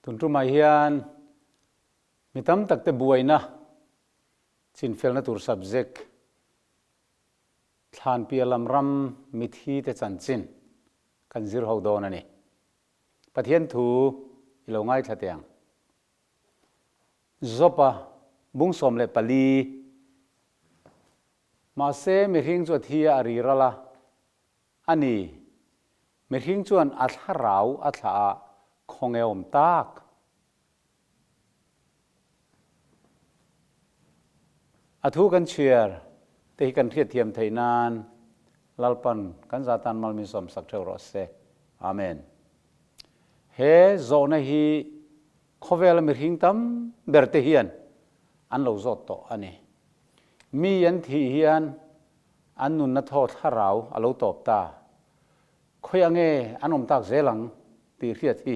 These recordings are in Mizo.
Tun tumah hian mi tam tak te buaina chinfelna tur subject thlan piah lam ram mithi te chanchin kan zir ho dawn a ni. Pathian thu i lo ngaithla teh ang. Job-a bung 14. Mahse mihring chu a thi a, a ri ral a, a ni. Mihring chuan a thlarau a thlah a, khawnge awm tak? A thu kan chhiar te hi kan hriatthiam theih nan Lalpan kan za tan mal min sawmsak theuh rawh se. Amen. He zawhna hi khawvela mihring tam ber te hian an lo zawt tawh a ni. Mi an thih hian an nunna thaw thlarau a lo tawp ta. Khawiah nge an awm tak zel ang tih hriat hi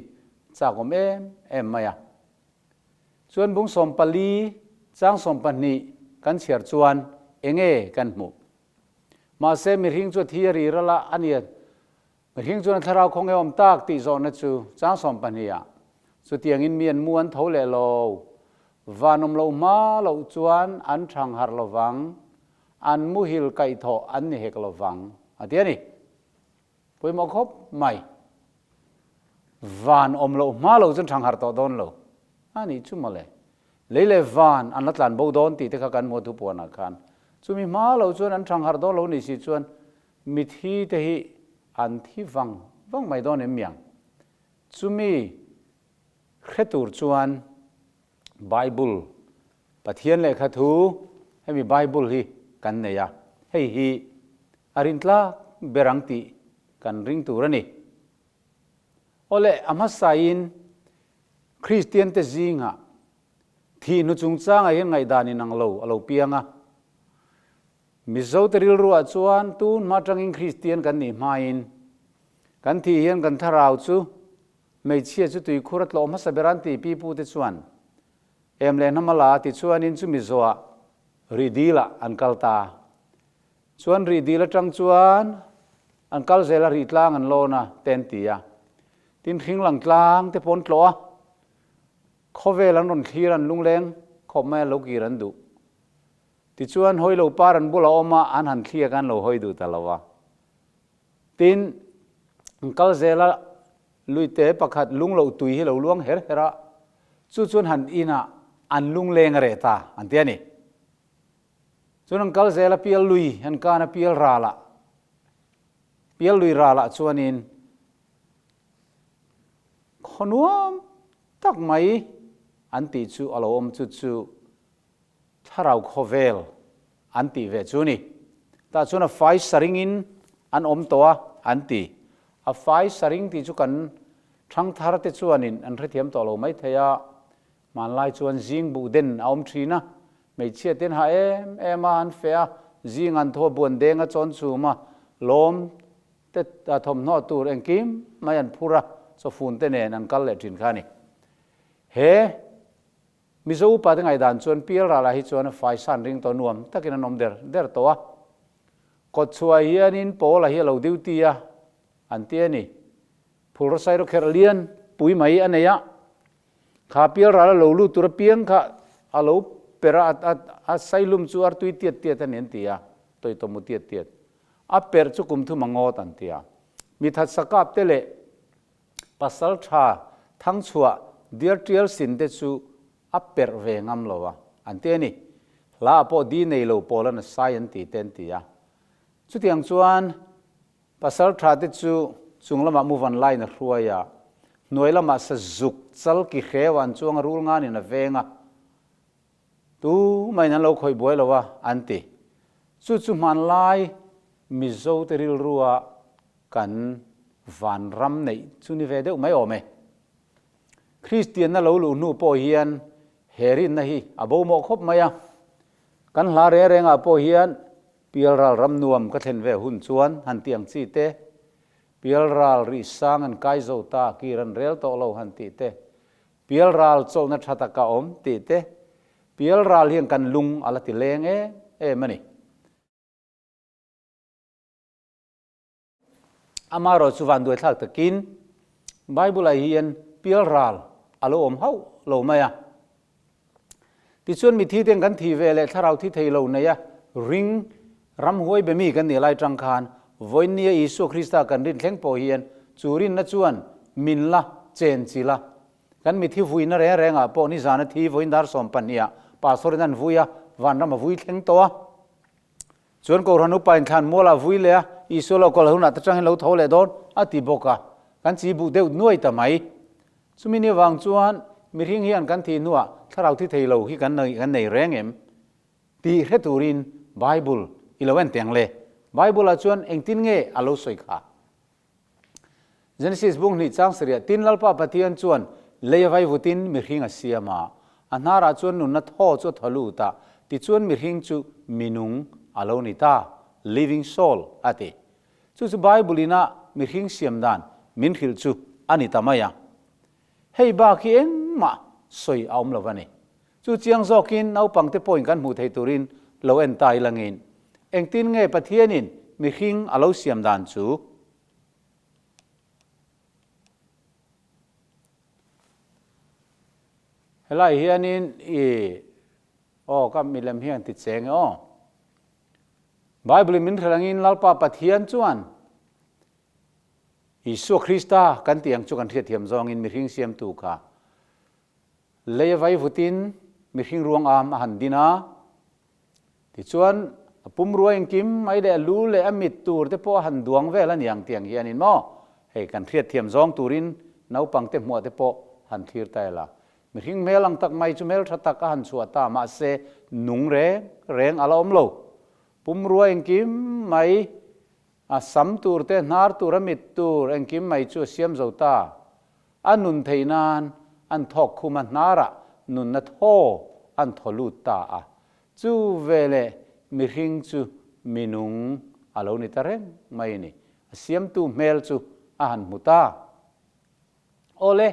chak awm em em mai a. Chuan bung 14 chang 12 kan chhiar chuan enge kan hmuh? Mahse mihring chu a thi a ri ral a, a nia mihring chuan a thlarau khawnge awm tak tih zawhna chu chang 12 ah chutiangin mi an mu an tho leh lo, van awm loh hma loh chuan an thang harh lovang, an muhil kaihthawh an ni hek lovang a ti a ni. Pawimawh khawp mai. Van awm loh hma lo chuan thang harh tawh dawn lo. A nih chu mawle. Lei leh van an la tlan bo dawn tih te kha kan hmu a thupuanah khan. Chumi hma lo chuan an thang harh dawn lo ni si chuan mithi te hi an thi vang vang mai dawn em miang. Chumi hre tur chuan Bible, Pathian lehkha thu, hemi Bible hi kan nei a. Hei hi a rintlak ber ang tih kan ring tur a ni. Awle, a hmasain Kristian te zingah thih hnu chungchangah hian ngaihdan inang lo a lo piang a. Mizo te rilruah chuan tun hma atangin Kristian kan nih hmain kan thih hian kan thlarau chu hmeichhia chu tuikhur a tlawh hmasa ber an ti pi pu te chuan em leh hnam a la tichuanin chu Mizoah rih dilah an kal ta. Chuan rih dil atang chuan an kal zel a, rih tlang an lawn a te an ti a. Tin, hring lang tlang te pawh an tlawh a, khawvel an rawn thlir a, an lungleng khawp mai a, lo kir an duh. Tichuan, hawi lo par an bulah awm a, an han thliak a, an lo hawi duh ta lo a. Tin, an kal zel a, luite pakhat lung loh tui hi lo luang her her a, chu chuan han inah an lungleng a reh ta an ti a ni. Chuan an kal zel a pial lui an kan a pial ralah pial lui ralah chuanin khaw nuam tak mai an tih chu a lo awm chu chu thlarau khawvel an tih ve chu ni. Tah chuan a fai saringin an awm tawh a an ti. A fai saring tih chu kan thangthar te chuanin an hrethiam tawh lo maithei a, Hmanlai chuan zing buh den a awm thin a, hmeichhia ten ha em em a an feh a, zing an thaw buan deng a chawn chhum a, lawm te thawmhnaw tur engkim mai an phur a, chawfun te nen an kal leh thin kha a ni. He Mizo upa te ngaihdan chuan Pialralah hi chuan a faisan ring tawh nuam takin an awm der der tawh a, kawtchhuah hianin Paula hi a lo duty a an ti a ni. Phulraw sairawkherh lian pui mai a nei a, Kha pialral a lo lut tur apiang kha a lo per a, a, a sailum chu artui tiat tiat a ni an ti a, tawitawmu tiat tiat. A perh chu kum thum a ngawt an ti a. Mi thatsa kap te leh pasal tha thangchhuah diar tial sin te chu a perh ve ngam lo a, an ti a ni. Hla ah pawh di nei lo pawl an a sai an ti te an ti a. Chutiang chuan Pasal tha te chu chung lamah muvan laiin a hruai a, hnuai lamah sa zuk chal ki hreu an chuang a rul nganin a veng a, tumah in an lo khawih buai lo a, an ti. Chu chu hmanlai Mizo te rilrua kan vanram neih chu ni ve deuh mai awm e. Kristianna lo luh hnu pawh hian he rinna hi a bo mawh khawp mai a, kan hla reng rengah pawh hian Pialral ram nuam ka thlen ve hun chuan han ti ang chi te, Pialral rih sang an kai zo ta kir an rel tawh lo han tih te, Pialral chawlhna tha taka awm tih te, Pialral hian kan lung a la ti leng em em a ni. Amaherawhchu vanduaithlak takin Bible-ah hian Pialral. a lo awm hauh lo mai a. Tichuan mithi ten kan thi ve leh thlarau thi thei lo nei a ring ramhuai be mi kan nih lai tang khan vawiinnia Isua Krista kan rin thleng pawh hian chu rinna chuan min la chen chilh a. Kan mithi vuina reng rengah pawh nizana thi vawiin dar 12 ah Pastor in an vui a, vanram a vui thleng tawh a. Chuan Kohhran upa in thlan mualah vui leh a, Isua lo kal hunah te tangin lo tho leh dawn a ti bawk a, kan chi buh deuh nuai ta mai. Chumi ni avang chuan mihring hian kan thih hnuah thlarau thi thei lo hi kan kan nei reng em? Tih hre turin Bible i lo en teng le. Bible ah chuan engtin nge a lo sawi kha? Genesis bung hnih chang sarih tin Lalpa Pathian chuan lei a vaivutin mihring a siam a, a hnarah chuan nunna thaw chu a thaw lut a, tichuan mihring chu minung a lo ni ta, living soul, a ti. Chu chu Bible ina mihring siam dan min hrilh chu a ni ta mai a. Hei bak hi engmah sawi a awm lo va ni. Chu chiang zawkin naupangte pawhin kan hmuh theih turin lo en ta ilangin, engtin nge Pathianin mihring a lo siam dan chu? Helai hianin i aw ka milem hian ti cheng e aw. Bible-in min hrilh angin Lalpa Pathian chuan Isua Krista kan tih ang chu kan hriatthiam zawngin mihring siamtu kha Lei a vai vutin mihring ruang am a han din a, tichuan a pumrua engkim mai leh a lu leh a mit tur te pawh a han duang vel a ni ang tiang hianin maw hei kan hriatthiam zawng turin naupang te hmuah te pawh han thlir ta ila. Mihring hmel ang tak mai chu hmeltha tak a han chhuah ta mahse nung reng reng a la awm lo. Pumrua engkim mai a sam tur te hnar tur a mit tur engkim mai chu a siam zo ta. A nun theih nan an thawk khum a hnarah nunna thaw an thaw lut ta a. Chu veleh mihring chu minung a lo ni ta reng mai a ni. A siamtu hmel chu a han hmu ta. Awle,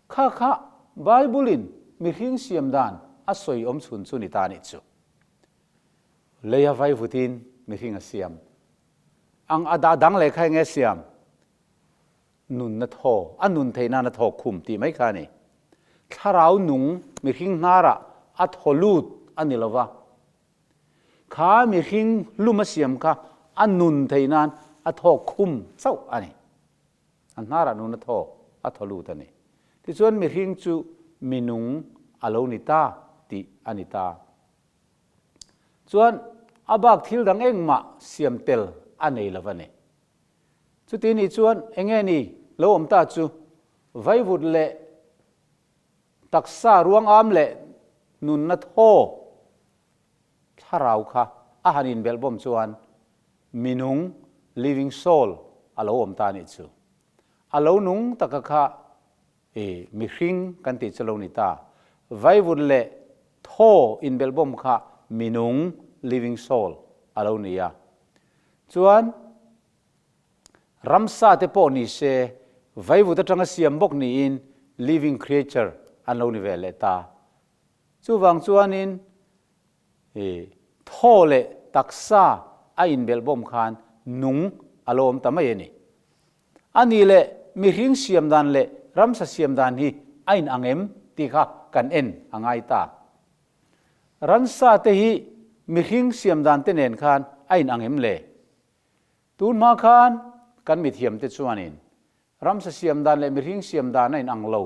kha kha Bible-in mihring siam dan a sawi awm chhun chu ni ta nih chu. Leia vaivutin mihring a siam ang a dah dang leh kha enge siam? Nunna thaw, a nun theih nana thaw khum tih mai kha a ni. Thlarau nung mihring hnarah a thaw lut a ni lova, kha mihring hlum a siam kha a nun theih nan a thaw khum chauh a ni. A hnarah nunna thaw a thaw lut a ni. Tichuan mihring chu minung a lo ni ta tih a ni ta. Chuan a bak thil dang engmah siam tel a nei lo a ni. Chuti nih chuan enge ni lo awm ta chu vaivut leh taksa ruangam leh nunna thaw thlarau kha a han inbelh bawm chuan minung, living soul, a lo awm ta nih chu. A lo nung taka kha i mihring kan tih chu lo ni ta. Vaivut leh thaw inbelh bawm kha minung, living soul, a lo ni a. Chuan ramsa te pawh ni se vaivut atanga siam bawk niin living creature an lo ni ve leh ta. Chuvang chuanin i thaw leh taksa a inbelh bawm khan nung a lo awm ta mai a ni. A nih leh mihring siam dan leh ramsa siam dan hi a inang em tih kha kan en a ngai ta. Ransa te hi mihring siam dan te nen khan a inang em le? Tun hma khan kan mithiam te chuanin ramsa siam dan leh mihring siam dan a inang lo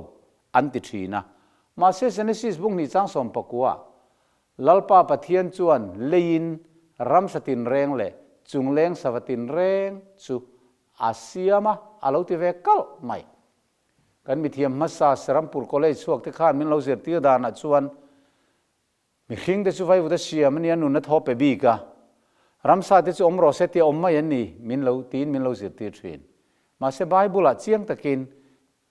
an ti thin a. Mahse Genesis bung hnih chang 19 Lalpa Pathian chuan leiin ramsa tinreng leh chungleng sava tinreng chu a siam a, a lo ti ve kalh mai. Kan mithiam hmasa Serampur College chhuak te khan min lo zirtir danah chuan mihring te chu vaivut a siam a nia nunna thaw pe bik a, ramsa te chu awm rawh se tia awm mai an ni min lo tiin min lo zirtir thin. Mahse Bible ah chiang takin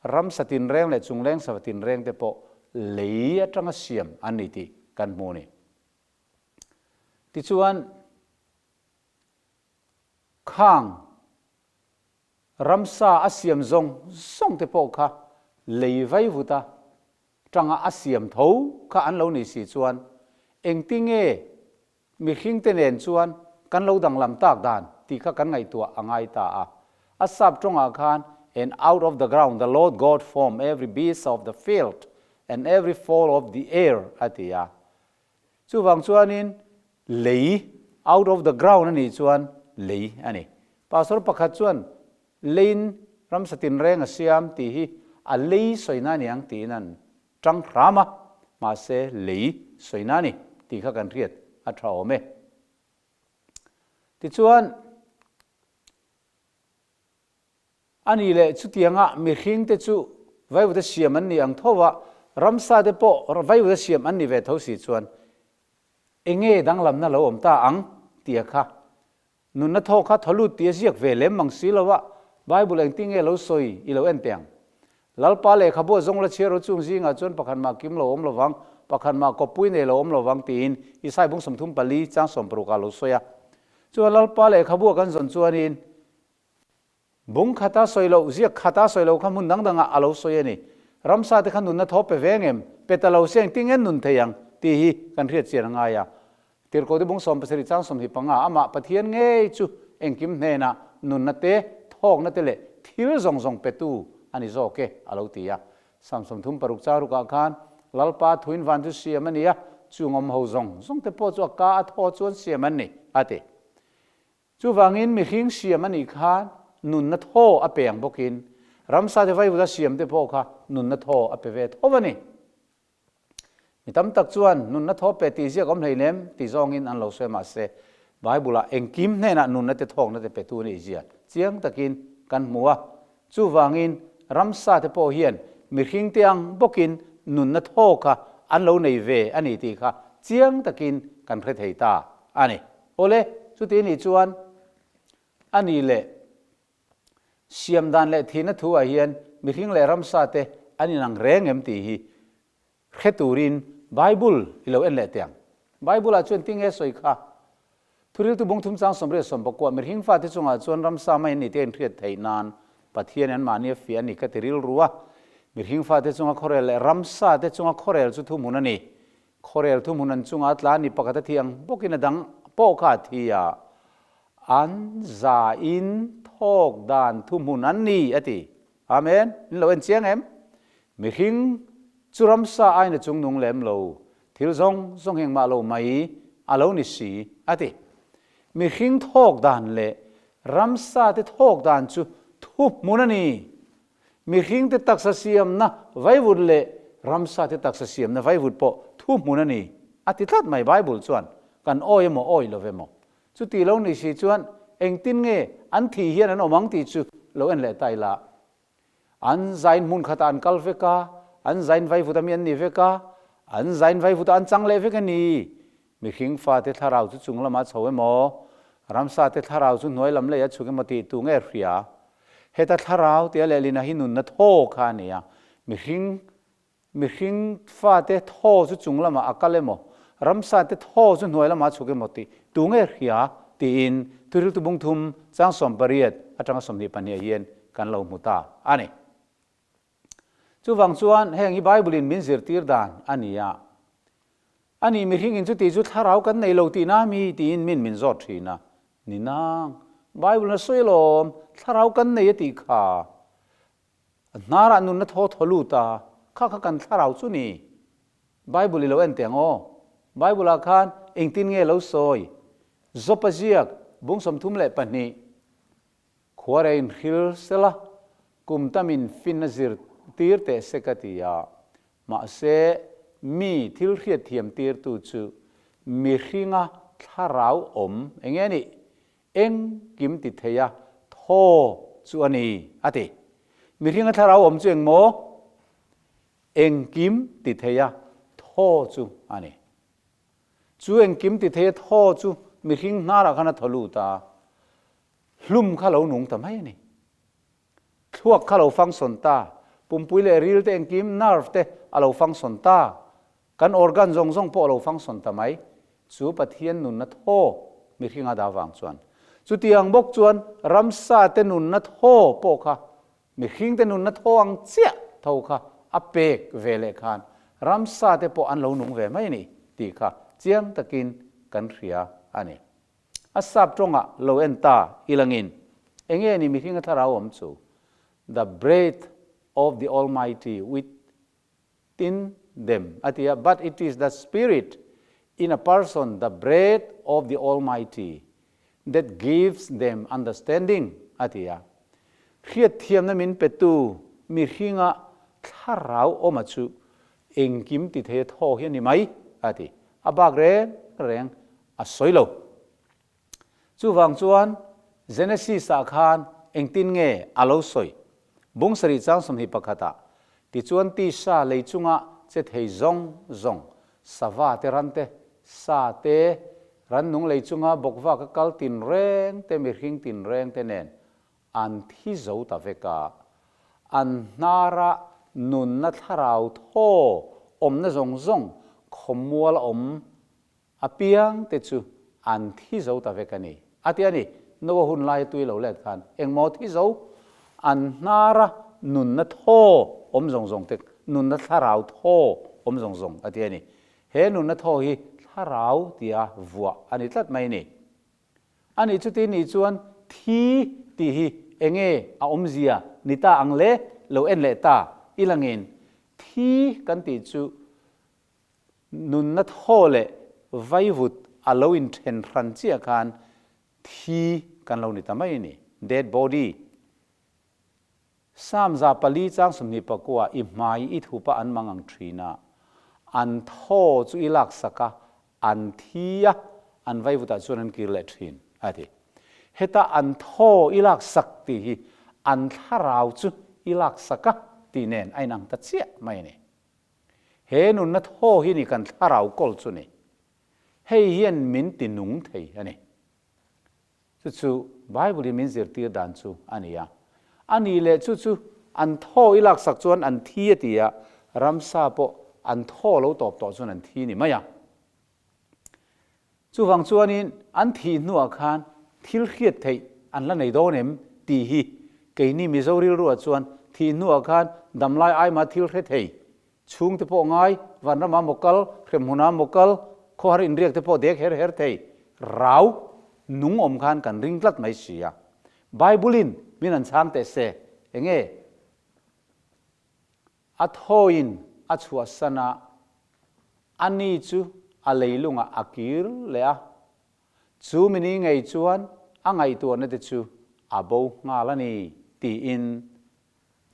ramsa tinreng leh chungleng sava tinreng te pawh lei atanga siam an ni tih kan hmu a ni. Tichuan khang Ramsa a siam zawng zawng te pawh kha lei vai vut a tanga a siam tho kha an lo ni si chuan engtinge mihring te nen chuan kan lo danglam tak dan tih kha kan ngaihtuah a ngai ta a. A sap tawngah khan And out of the ground the Lord God formed every beast of the field and every fowl of the air a ti a. Chuvang chuanin lei, out of the ground a nih chuan lei a ni. Pastor pakhat chuan leiin ramsa tinreng a siam tih hi a lei sawina a ni ang tiin an tang hram a, mahse lei sawina a ni tih kha kan hriat a tha awm e. Tichuan. A nih leh chutianga mihringte chu vaivuta siam an nih ang tho a, ramsate pawh vaivuta siam an nih ve tho si chuan enge danglamna lo awm ta ang tia kha nunna thaw kha thaw lut tih a ziak ve lem mang si lo a, Bible engtin nge lo sawi i lo en teh ang. Lalpa lehkhabu a zawng la chhiar ru chung zingah chuan pakhat mah kim lo awm lovang, pakhat mah kawppui nei lo awm lovang tiin Isai bung 34 chang 60 ah lo sawi a. Chuan Lalpa lehkhabu a kan zawn chuanin Bung khata sawi loh, ziak khata sawi loh kha hmun dang dangah a lo sawi a ni. Ramsa te kha nunna thaw pe ve ngem, pe ta lo se engtin nge nun thei ang tih hi kan hriat chian a ngai a. Tirhkohte bung 70 chang 25 amah Pathian ngei chu engkim hnenah nunna te, thawkna te leh thil zawng zawng petu a ni zawk e a lo ti a. Sam 36 chang rukah khan Lalpa thuin van chu siam a ni a, chung awm ho zawng zawng te pawh chu a ka a thaw chuan siam an ni a ti. Chuvangin mihring siam a nih khan nunna thaw a pe ang bawkin ramsa te vaivut a siam te pawh kha nunna thaw a pe ve tho a ni. Mi tam tak chuan nunna thaw pe tih ziak awm hleinem ti zawngin an lo sawi mahse Bible-ah engkim hnenah nunna te thawkna te petu a nih zia chiang takin kan hmu a. Chuvangin ramsa te pawh hian mihring te ang bawkin nunna thaw kha an lo nei ve a ni tih kha chiang takin kan hre thei ta a ni. Awle, chuti nih chuan a ni leh siam dan leh thihna thu ah hian mihring leh ramsa te an inang reng em tih hi hre turin Bible i lo en leh teh ang. Bible ah chuan tinge sawi kha? Thuriltu bung thum chang 89 mihring fate chungah chuan ramsa mai an ni te inhriat theih nan Pathian in anmahni a fiah a ni ka ti rilru a. Mihring fate chunga khawrel leh ramsa te chunga khawrel chu thuhmun a ni. Khawrel thuhmun an chunga a tla ni pakhat a thi ang bawkin a dang pawh kha a thi a, an zain thawk dan thuhmun an ni a ti. Amen. In lo en chiang em? Mihring chu ramsa aina chung nung lem lo, thil zawng zawng engmah lo mai a lo ni si a ti. Mihring thawk dan leh ramsa te thawk dan chu thuhmun a ni. Mihringte taksa siamna vaivut leh ramsate taksa siamna vaivut pawh thuhmun a ni, a ti tlat mai Bible chuan. Kan awi emaw awi lo emaw. Chuti lo ni si chuan engtin nge an thih hian an awm ang tih chu lo en leh ta ila. An zain hmun khatah an kal vek a, an zain vaivut ami an ni vek a, an zain vaivutah an chang leh vek a ni. Mihring fate thlarau chu chung lamah chho emaw, ramsate thlarau chu hnuai lam lei a chhuk emaw tih tu nge hria? Heta thlarau tia lehlina hi nunna thaw kha a ni a, mihring mihring fate thaw chu chung lamah a kal emaw, ramsate thaw chu hnuai lamah a chhuk emaw tih tu nge hria? tiin thuhriltu bung thum chang 18 atanga 22 ah hian kan lo hmu ta a ni. Chuvang chuan heng hi Bible in min zirtir dan a ni a. A nih mihring in chuti chu thlarau kan nei lo tihna mi tiin min min zawt thin a. Ni nang, Bible in a sawi alawm, thlarau kan nei a tih kha. A hnarah nunna thaw thaw lut a, kha kha kan thlarau chu ni. Bible i lo en teh ang aw. Bible ah khan engtin nge lo sawi? Job a ziak, bung 32. Khuara inhril sela, kum tamin fin a zir tir teh se ka ti a, mahse mi thil hriat thiam tirtu chu mihringa thlarau awm eng nge nih? Engkim ti thei a thaw chu a ni, a ti. Mihringa thlarau awm chu eng maw? Engkim ti thei a thaw chu a ni. Chu engkim ti thei a thaw chu mihring hnarah khan a thaw lut a, Hlum kha lo nung ta mai a ni. Thluak kha lo function ta, pumpui leh ril te engkim nerve te a lo function ta, kan organ zawng zawng pawh a lo function ta mai. Chu Pathian nunna thaw mihring a dah vang chuan. Chutiang bawk chuan ramsa te nunna thaw pawh kha mihring te nunna thaw ang chiah tho kha a pek ve leh khan ramsa te pawh an lo nung ve mai a ni tih kha chiang takin kan hria a ni. A sap tawngah lo en ta i langin enge ni mihringa thlarau awm chu? The breath of the Almighty within them a ti a, but it is the spirit in a person, the breath of the Almighty that gives them understanding a ti a. Hriatthiamna min petu mihringa thlarau awma chu engkim ti thei a thaw hi a ni mai a ti. A bak reng reng a sawi lo. Chuvang chuan Genesis ah khan engtin nge a lo sawi? Bung sarih chang 21 ah, Tichuan tisa lei chunga che thei zawng zawng, sava te ran te, sa te, rannung lei chunga bawkvak a kal tinreng te mihring tinreng te nen an thi zo ta vek a, an hnara nunna thlarau thaw awmna zawng zawng khawmual a awm Apiang te chu an thi zo ta vek a ni. A ti a ni, Noa hun laia tui lo let khan engmaw thi zo? An hnara nunna thaw awm zawng zawng te, nunna thlarau thaw awm zawng zawng a ti a ni. He nunna thaw hi thlarau tia vuah a ni tlat mai a ni. A nih chuti nih chuan thi tih hi enge a awmzia ni ta ang le? Lo en leh ta ilangin thi kan tih chu Nunna thaw leh vaivut a lo inthen hran chiah khan thi kan lo ni ta mai a ni, dead body. Psalm 4 chang 29 i hmai i thupa an mang ang thin a, an thaw chu i laksak a, an thi a, an vaivutah chuan an kir leh thin, a ti. Heta an thaw i laksak tih hi an thlarau chu i laksak a tih nen a inang ta chiah mai a ni. He nunna thaw hi ni kan thlarau kawl chu ni. Hei hian min ti nung thei a ni. Chu chu Bible in min zirtir dan chu a ni a. A nih leh chu chu an thaw i laksak chuan an thi a ti a, ramsa pawh an thaw lo tawp tawh chuan an thi ni mai a. Chuvang chuanin an thih hnuah khan thil hriat theih an la nei dawn em tih hi keini Mizo rilruah chuan thih hnuah khan damlai aima thil hre thei chhungte pawh ngai, vanrama maw kal, hremhmuna maw kal, khawhar inriak te pawh dek her her thei rau nung awm khan kan ring tlat mai si a. Bible-in min han chhang teh se, enge? A thawiin a chhuahsan a, a ni chu a leilungah a kir leh a. Chu mini ngei chuan a ngaihtuahna te chu a bo nghal a ni, tiin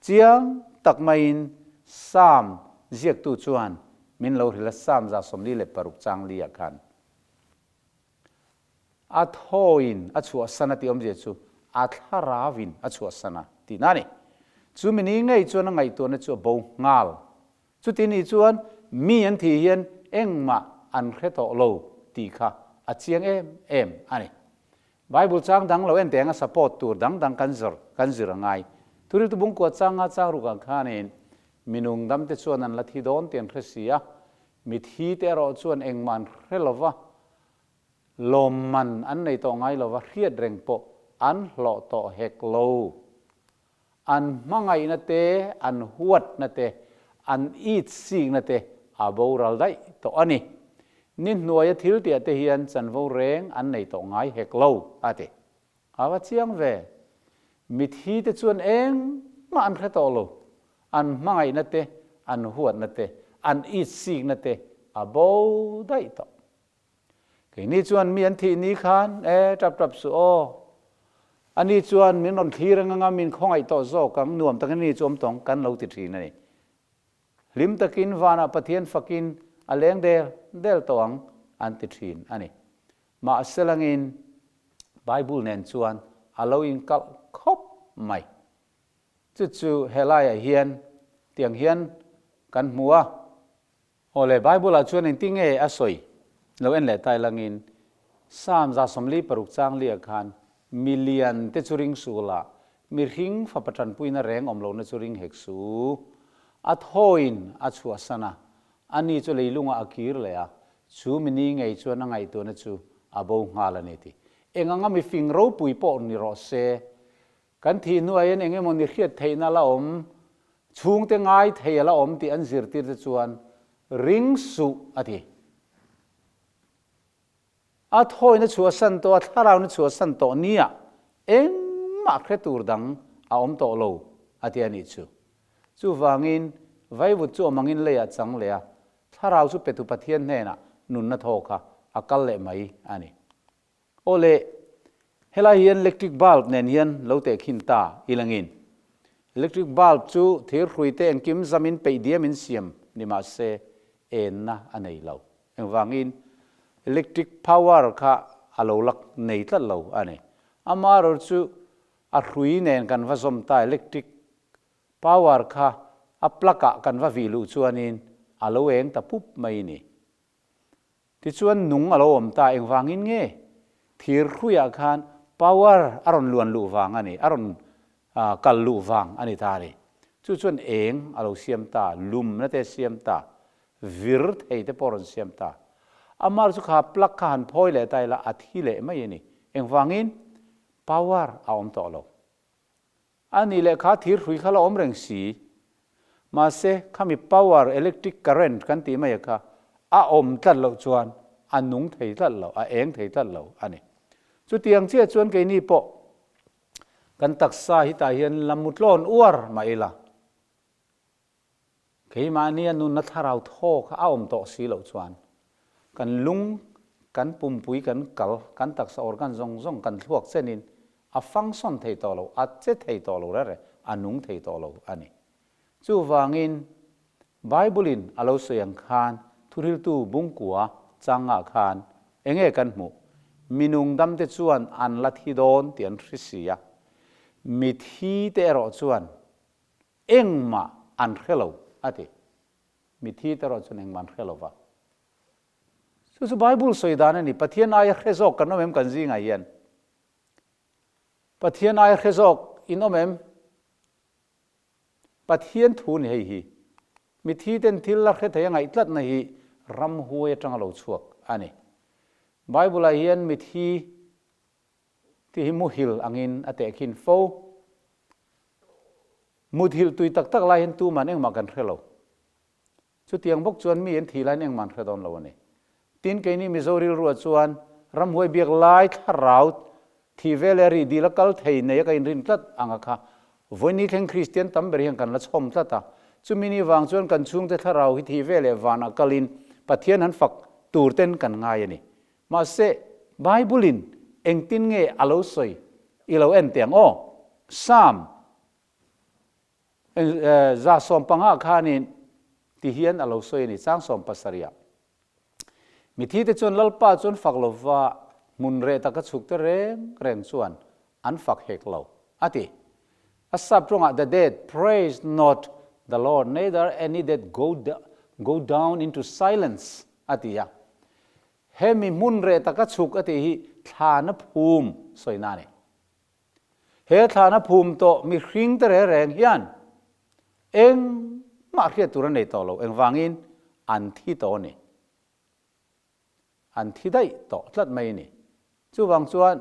chiang tak maiin Psalm ziaktu chuan min lo hrilh a, Psalm 46 chang li ah khan. A thawiin a chhuahsan a tih awmzia chu a thlarauin a chhuahsan a tihna a ni. Chu mi ni ngei chuan a ngaihtuahna chu a bo nghal. Chuti ni chuan mi an thih hian engmah an hre tawh lo tih kha a chiang em em a ni. Bible chang dang lo en teh anga support tur dang dang kan zawr kan zir a ngai. Thuriltu bungkua changa chang rukah khanin minung damte chuan an la thi dawn tih an hre si a, mithi te erawh chuan engmah an hre lo va, Lawmman an nei tawh ngai lova hriat reng pawh an hlawh tawh hek lo. An hmangaihna te, an huatna te, an it sikna te a boral daih tawh a ni. Ni hnuaia thil tiah te hian chanvo reng an nei tawh ngai hek lo, a ti. A va chiang ve. Mithi te chuan engmah an hre tawh lo. An hmangaihna te, an huatna te, an it sikna te a bo daih tawh. Keini chuan mi an thih ni khan, E, tap tap suh aw. Ani chuan min rawn thlir ang anga min khawngaih tawh zawk ang, nuam takin ani chu awm tawng kan lo ti thin a ni. Hlim takin vanah Pathian fakin a leng del del tawh ang an ti thin a ni. Mahse langin Bible nen chuan a lo inkalh khawp mai. Chu chu helaiah hian tiang hian kan hmu a. Awle, Bible-ah chuan engtin nge a sawi? Lo en leh tai langin, Psalm 46 chang liah khan, Mi lian te chu ring suh la, mihring fapa tanpuina reng awm lohna chu ring hek suh. A thawiin a chhuahsan a, ani chu leilungah a kir leh a, chu mi ni ngei chuan a ngaihtuahna chu a bo nghal a ni ti. Eng anga mifing ropui pawh ni rawh se, Kan thih hnuah hian eng emaw ni hriat theihna la awm, chhungte ngai thei a la awm tih an zirtir te chuan ring suh a ti. A thawina chhuahsan tawh, a thlarauna chhuahsan tawh nia engmah hre tur dang a awm tawh lo a ti a nih chu. Chuvangin, vaivut chu awm angin leiah chang leh a, thlarau chu petu Pathian hnenah nunna thaw kha a kal leh mai a ni. Aw le, helai hian electric bulb nen hian lo tehkhin ta ilangin, electric bulb chu thir hruite engkim zamin peih diamin siam ni mah se enna a nei lo. Engvangin electric power kha a lo la nei tlat lo a ni. Amaherawhchu chu a hrui nen kan va zawm ta electric power kha a plug ah kan va vih luh chuanin a lo eng ta pup mai ni. Tichuan nung a lo awm ta engvangin nge thir hruiah khan power a rawn luan luh vang a ni, a rawn kal luh vang a ni ta a ni. Chu chuan eng a lo siam ta, lumna te a siam ta, vir thei te pawh a rawn siam ta. Amar chu kha plug kha han phawi leh ta ila a thi leh mai a ni. Engvangin power a awm tawh lo. A nih leh kha thir hrui kha la awm reng si. Mahse, khami power, electric current kan tih mai a kha, a awm tlat loh chuan a nung thei tlat lo, a eng thei tlat lo a ni. Chutiang chiah chuan keini pawh kan taksa hi tah hian la mutlawn uar mah ila, Keimahnia nunna thlarau thaw kha a awm tawh si loh chuan kan lung, kan pumpui, kan kal, kan taksa organ zawng zawng kan thluak chenin a function thei tawh lo, a che thei tawh lo rere, a nung thei tawh lo a ni. Chuvangin Bible-in a lo sawi ang khan thuhriltu bungkua changah khan enge kan hmuh? Minung damte chuan an la thi dawn tih an hre si a, mithi te erawh chuan Engmah an hre lo, a ti. Mithi te erawh chuan engmah an hre lo va. Chu chu Bible sawi dan a ni. Pathian aia hre zawk kan awm em kan zingah hian? Pathian aia hre zawk in awm em? Pathian thu ni hei hi. Mithi ten thil la hre thei a ngaih tlatna hi ramhuai atanga lo chhuak a ni. Bible-ah hian mithi Tih hi muhil angin a tehkhin fo. Muthilh tui tak tak lai hian tuman engmah kan hre lo. Chutiang bawk chuan mi an thih laiin engmah an hre dawn lo a ni. Tin, keini Mizo rilruah chuan ramhuai biak lai thlarau thih ve leh rih dil a kal thei nei a ka inrin tlat ang a kha. Vawiini thleng Kristian tam ber hian kan la chhawm tlat a. Chumi ni vang chuan kan chhungte thlarau hi thih ve leh vanah kalin Pathian han fak tur ten kan ngai a ni. Mahse, Bible-in engtin nge a lo sawi i lo en teh ang aw? Psalm 115 khanin ti hian a lo sawi a ni, chang 17 ah. Mithite chuan Lalpa chu an fak lo va, hmun reh taka chhukte reng reng chuan an fak hek lo, a ti. A sap tawngah the dead praise not the Lord, neither any that go go down into silence, a ti a. Hemi hmun reh taka chhuk a tih hi thlana phum sawina a ni. He thlana phum tawh mihring te reng reng hian engmah hriat tur a nei tawh lo, engvangin an thi tawh a ni. An thi daih tawh tlat mai a ni. Chuvang chuan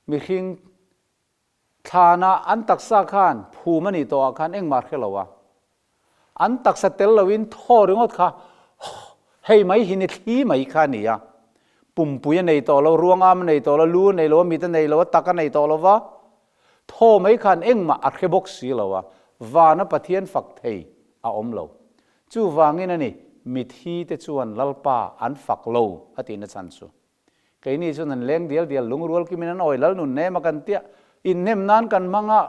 mihring Thlanah an taksa khan phum a nih tawhah khan engmah hre lo a, an taksa tel loin thaw ringawt kha hei mai hi ni thli mai kha a ni a, pumpui a nei tawh lo, ruangam a nei tawh lo, lu a nei lo, a mit a nei lo, a tak a nei tawh lo va, thaw mai khan engmah a hre bawk si lo a, vana Pathian fak thei a awm lo. Chuvangin a ni, mithi te chuan Lalpa an fak lo a tihna chhan chu. Keini chuan an leng dial dial lungrual kimin an awi lal nun nem a kan tia, inhnem nan kan hmang a,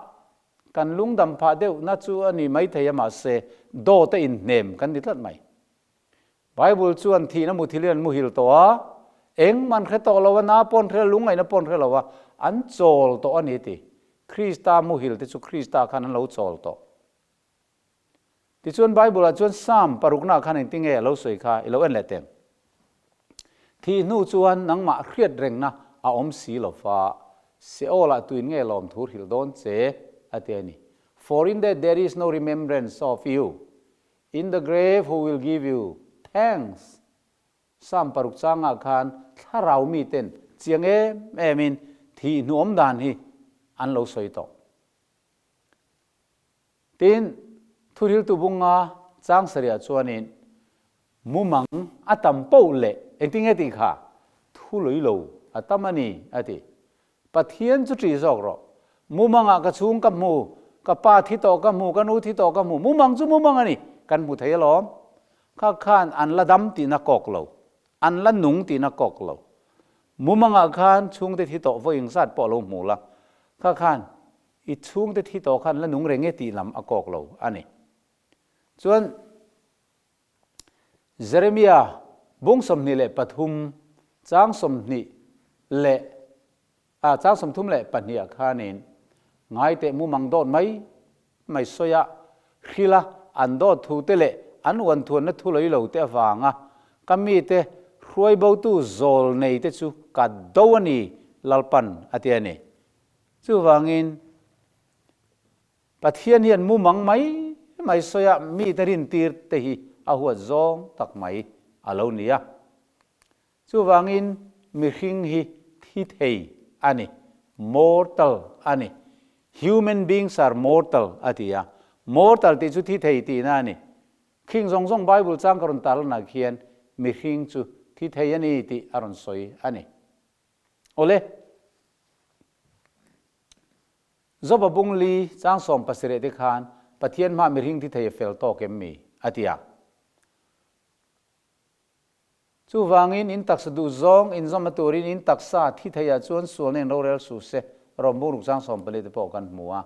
kan lungdam phah deuh na chu a ni maithei a mahse dawt a inhnem kan ni tlat mai. Bible chuan thihna muthilin an muhil tawh a, engmah an hre tawh lo a, na pawh an hre lo, lungngaihna pawh an hre lo a, an chawl tawh a ni ti. Krista muhil te chu Krista khan an lo chawl tawh. Tichuan Bible-ah chuan Psalm paruknaah khan engtin nge a lo sawi kha i lo en leh teng. Thih hnu chuan nangmah hriat rengna a awm si lo va, Seol-ah tuin nge lawmthu hrilh dawn che? a ti a ni. For in death there is no remembrance of you, in the grave who will give you thanks? Psalm paruk changah khan thlarau miten chiang em emin thih hnu awm dan hi an lo sawi tawh. Tin, thuhriltu bunga chang sarihah chuanin mumang a tam poh leh engtin nge tih kha thu lui lo a tam a ni, a ti. Pathian chu ṭih zawk rawh. Mumangah ka chhung ka hmu, Ka pa thi tawh ka hmu, ka nu thi tawh ka hmu, mumang chu mumang a ni, kan hmu thei alawm. Kha khan an la dam tihna kawk lo, an la nung tihna kawk lo. Mumangah khan chhungte thi tawh vawi engzat pawh a lo hmu la, kha khan i chhungte thi tawh khan la nung reng e tih lam a kawk lo a ni. Chuan Jeremia bung 23 chang 20 leh a chang 32 ah khanin ngaiteh mumang dawt mai mai sawi a, hrila an dawt thu te leh an uanthuanna thu lei lo te avanga ka mite hruaibotu zawl nei te chu ka do a ni Lalpan a ti a ni. Chuvangin Pathian hian mumang mai mai sawi a mite rintir te hi a huat zawng tak mai a lo ni a. Chuvangin mihring hi thi thei a ni, mortal a ni. Human beings are mortal a ti a. Mortal tih chu thi thei tihna a ni. Khing zawng zawng Bible chang ka rawn tarlanah khian mihring chu thi thei a ni tih a rawn sawi a ni. Awle. Joba bung li chang 17 te khan Pathian hmah mihring thi thei a fel tawk em mi? a ti a. Chuvangin in taksa duh zawng inzawmna turin in taksa thi theiah chuan sualna in rorel suh se, Rawmbung ruk chang 14 te pawh kan hmu a.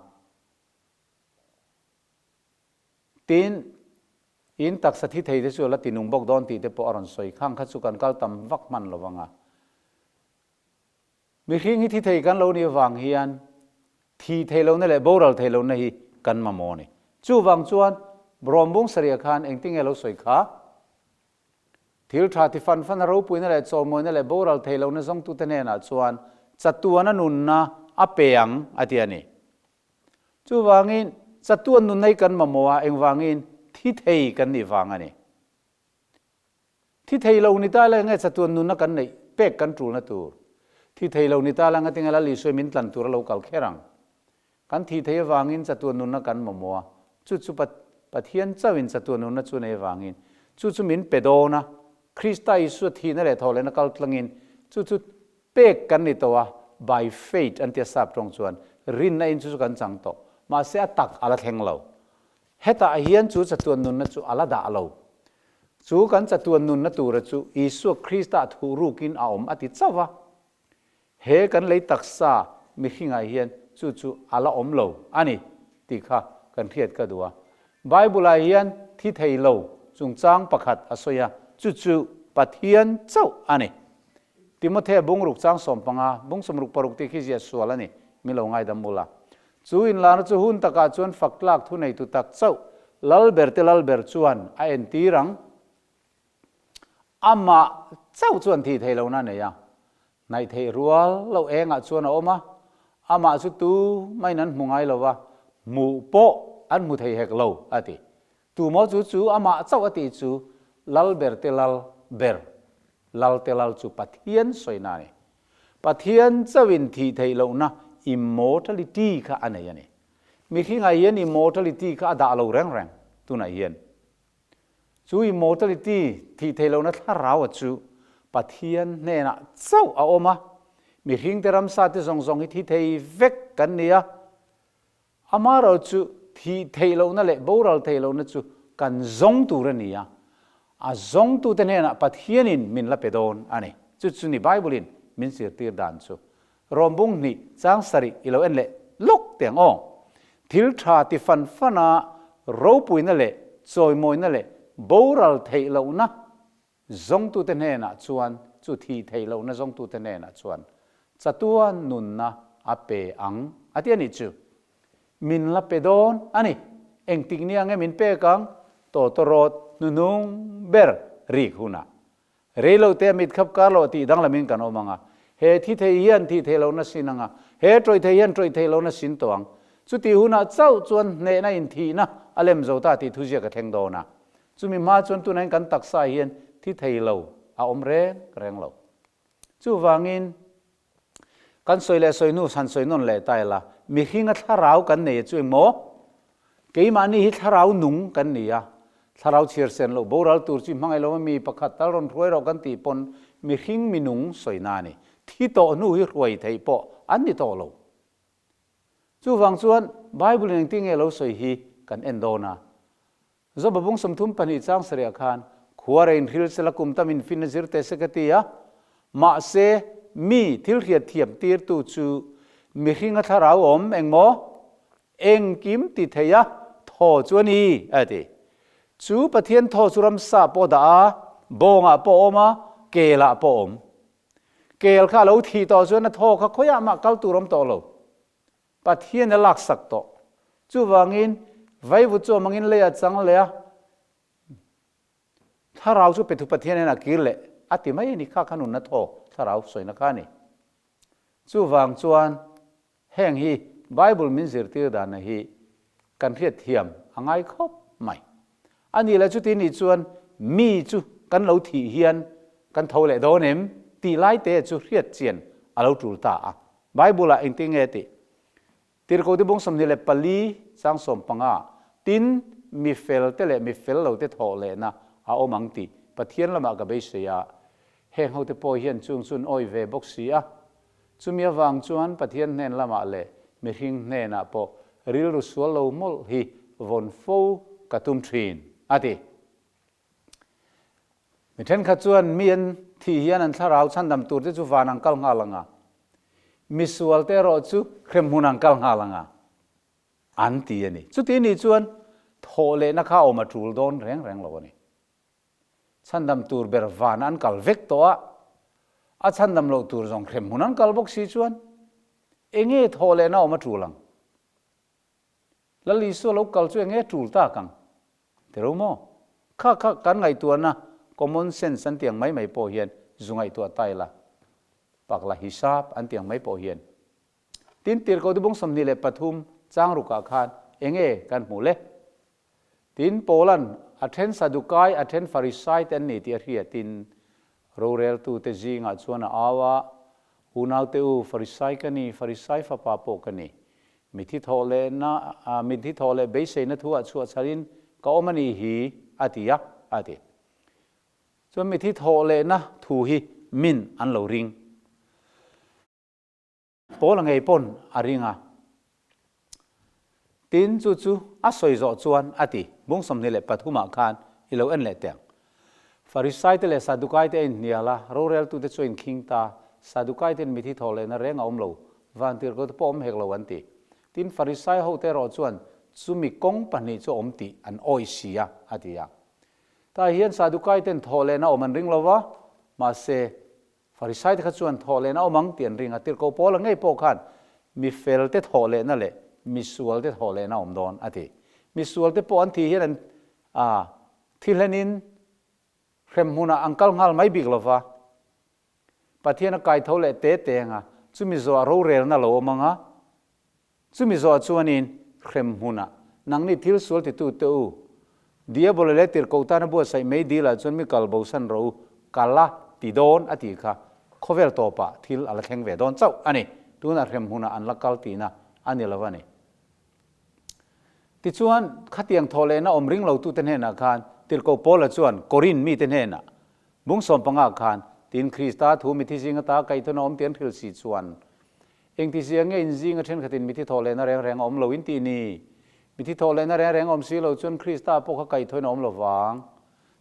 Tin, in taksa thi thei te chu a la tinung bawk dawn tih te pawh a rawn sawi khang kha chu kan kal tam vak hman lo vang a. Mihring hi thi thei kan lo nih avang hian thi thei lohna leh boral thei lohna hi kan mamawh a ni. Chuvang chuan Rawmbung sarih khan engtinge lo sawi kha? Thil tha ti fan fan a ropuina leh chawimawina leh boral thei lohna zawngtute hnenah chuan chatuana nunna a pe ang a ti a ni. Chuvangin chatuan nunna hi kan mamawh a, engvangin thi thei kan nih vang a ni. Thi thei lo ni ta la enge chatuan nunna kan neih pek kan tulna tur? Thi thei lo ni ta la ngatinge Lal Isua min tlan tur a lo kal kher ang? Kan thi thei avangin chatuan nunna kan mamawh a, chu chu Pathian chauhin chatuan nunna chu nei avangin chu chu min pe dawn a, Krista Isua thihna leh thawhlehna kal tlangin chu chu pek kan ni tawh a, by faith an tia sap tawng chuan rinna in chu chu kan chang tawh, mahse a tak a la thleng lo. Hetah hian chu chatuan nunna chu a la dah lo. Chu kan chatuan nunna tura chu Isua Krista thuh rukin a awm a ti chauh va. He kan lei taksa mihringah hian chu chu a la awm lo a ni tih kha kan hriat ka duh a. Bible-ah hian thi thei lo chungchang pakhat a sawi a, chu chu Pathian chauh a ni. Timothea bungruk chang 15, bung 66 tih khi ziah sual a ni, min lo ngaidam ula. Chu inlarna chu hun takah chuan fak tlak thuneitu tak chauh Lalber te Lalber chuan a entir ang. Amah chauh chuan thih theih lohna a nei a, hnaih theih rual loh engah chuan a awm a, amah chu tu maiin an hmu ngai lo va, hmuh pawh an hmu thei hek lo, a ti. Tumaw chu chu amah chauh a tih chu Lalber te Lalber, Lal te Lal chu Pathian sawina a ni. Pathian chauhin thih theih lohna immortality kha a nei a ni. Mihringah hian immortality kha a dah lo reng reng tunah hian. Chu immortality, thih theih lohna thlarau chu Pathian hnenah chauh a awm a, mihringte ramsa te zawng zawng hi thi thei vek kan ni a. Amaherawh chu thih theih lohna leh boral theih lohna chu kan zawng tur a ni a, a zawngtute hnenah Pathianin min la pe dawn a ni. Chu chu ni Bible-in min zirtir dan chu. Rawmbung hnih chang sarih i lo en leh lawk teh ang aw. Thil tha ti fan fan a ropuina leh chawimawina leh boral theih lohna zawngtute hnenah chuan chu thih theih lohna zawngtute hnenah chuan chatuan nunna a pe ang a ti a nih chu. Min la pe dawn a ni. Engtik nia nge min pek ang? Tawtawrawt hnuhnung ber rik hunah. Rei lo te a mit khap kar loh tih danglamin kan awm ang a, he thi thei hian thih theih lohna sin ang a, he tawih thei hian tawih theih lohna sin tawh ang. Chutih hunah chauh chuan hnehna inthihna a lem zo ta tih thuziak a thleng dawn a. Chumi hma chuan tunah hian kan taksa hian thi thei lo a awm reng reng lo. Chuvangin Kan sawi leh sawi hnu han sawi nawn leh ta ila, mihringa thlarau kan nei a chu engmaw? Keimahni hi thlarau nung kan ni a, thlarau chhiar sen loh boral tur chu i hmangaih lo a mi pakhat tal rawn hruai rawh kan tih pawn mihring minung sawina a ni. Thi tawh hnu hi hruai theih pawh an ni tawh lo. Chuvang chuan Bible in engtin nge lo sawi hi kan en dawn a. Joba bung 32 chang sarih ah khan khuara in hril sela kum tam in fin a zir teh se ka ti a, mahse mi thil hriat thiam tirtu chu mihringa thlarau awm engmaw engkim ti thei a thaw chu a ni a ti. Chu Pathian thaw chu ramsa pawh dah a, bawngah pawh awm a, kelah pawh awm. Kel kha a lo thih tawh chuan a thaw kha khawiah mah kal tur awm tawh lo. Pathian a laksak tawh. Chuvangin, vaivut chu awm angin lei a chang leh a, thlarau chu pethu Pathian hian a kir leh a ti mai a ni. Kha kha nunna thaw thlarau sawina kha a ni. Chuvang chuan heng hi Bible min zirtir dana hi kan hriat thiam a ngai khawp mai. A nih leh chuti nih chuan mi chu kan lo thih hian kan tho leh dawn em tih lai te chu hriat chian a lo tul ta a. Bible ah engtin nge tih? Tirhkoh te bung 24 chang 15 tin mi fel te leh mi fel lo te thawh lehna a awm ang tih Pathian lamah ka beisei a, heng ho te pawh hian chung chu an awih ve bawk si a. Chumi avang chuan Pathian hnen lamah leh mihring hnenah pawh rilru sual lo mawlh hi vawn fo ka tum thin, a ti. Mi thenkhat chuan mi an thih hian an thlarau chhandam tur te chu van ang kal nghal ang a, mi sual te erawh chu hremhmun ang kal nghal ang a, an ti a ni. Chuti nih chuan thawh lehna kha awm a tul dawn reng reng lo a ni. Chhandam tur ber van an kal vek tawh a, a chhandam loh tur zawng hrem hmun an kal bawk si chuan enge thawh lehna awm a tul ang? Lal Isua lo kal chu enge tul tak ang? Ti ro maw? Kha kha kan ngaihtuahna common sense an tiang mai mai pawh hian zu ngaihtuah ta ila, pakla hisap an tiang mai pawh hian. Tin, Tirhkoh Dibung 23 chang rukah khan enge kan hmuh le? Tin, Paula'n a then Sadukai, a then Farisai te an ni tih a hriatin roreltute zingah chuan a au a, Unaute u, Farisai ka ni, Farisai fapa pawh ka ni. Mithi thawh lehna, mithi thawh leh beiseina thu ah chhuah chhalin ka awm a ni hi, a ti a, a ti. Chuan mithi thawh lehna thu hi min an lo ring. Paula ngei pawn a ring a. Tin, chu chu a sawi zawh chuan a ti, Bung 23 ah khan i lo en leh teh ang. Farisai te leh Sadukai te a inhnial a, roreltute chu a inkhing ta, Sadukai ten mithi thawh lehna reng a awm lo, vantirhkoh te pawh awm hek lo an ti. Tin, Farisai hote erawh chuan chumi kawng pahnih chu a awm tih an awih si a, a ti a. Tah hian Sadukai ten thawh lehna awm an ring lo va, mahse, Farisai te kha chuan thawh lehna awm ang tih an ring a, tirhkoh Paula ngei pawh khan mi fel te thawh lehna leh mi sual te thawh lehna awm dawn a ti. Mi sual te pawh an thih hian an a thi hlenin hrem hmunah an kal nghal mai bik lo va, Pathian a kai tho leh te te ang a, chumi zawhah rorelna lo awm ang a, Chumi zawh chuanin hrem hmunah, Nangni thil sual titute u, Diabola leh tirhkoh tana buatsaih mei dilah chuan mi kal bosan rawh u, ka la ti dawn a tih kha khawvel tawpah thil a la thleng ve dawn chauh a ni. Tunah hrem hmunah an la kal tihna a ni lo a ni. Tichuan, khatiang thawh lehna awm ring lotute hnenah khan tirhkoh Paula chuan Korin mite hnenah, Bung 15 khan, Tin, Krista thu mithi zinga ta kaihthawna awm tih an hrilh si chuan, Engti zia nge in zinga thenkhatin mithi thawh lehna reng reng a awm lo in tih ni? Mithi thawh lehna reng reng a awm si lo chuan Krista pawh kha kaihthawin a awm lo vang.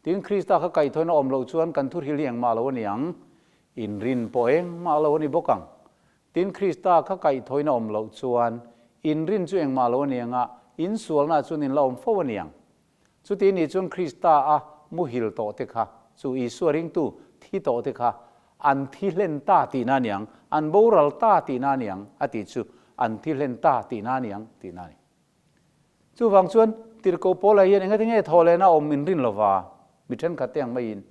Tin, Krista kha kaihthawin a awm loh chuan kan thuhril hi engmah lo a ni ang. Inrin pawh engmah lo a ni bawk ang. Tin, Krista kha kaihthawin a awm loh chuan inrin chu engmah lo a ni ang a, insualna chuan in la awm fo a ni ang. Chuti nih chuan Krista a muhil tawh te kha, chu Isua ringtu thi tawh te kha an thi hlen ta tihna a niang, an boral ta tihna a niang a tih chu an thi hlen ta tihna a niang tihna a ni. Chuvang chuan Tirhkoh Paula hian engati nge thawh lehna awm in rin lova mi thenkhat te ang maiin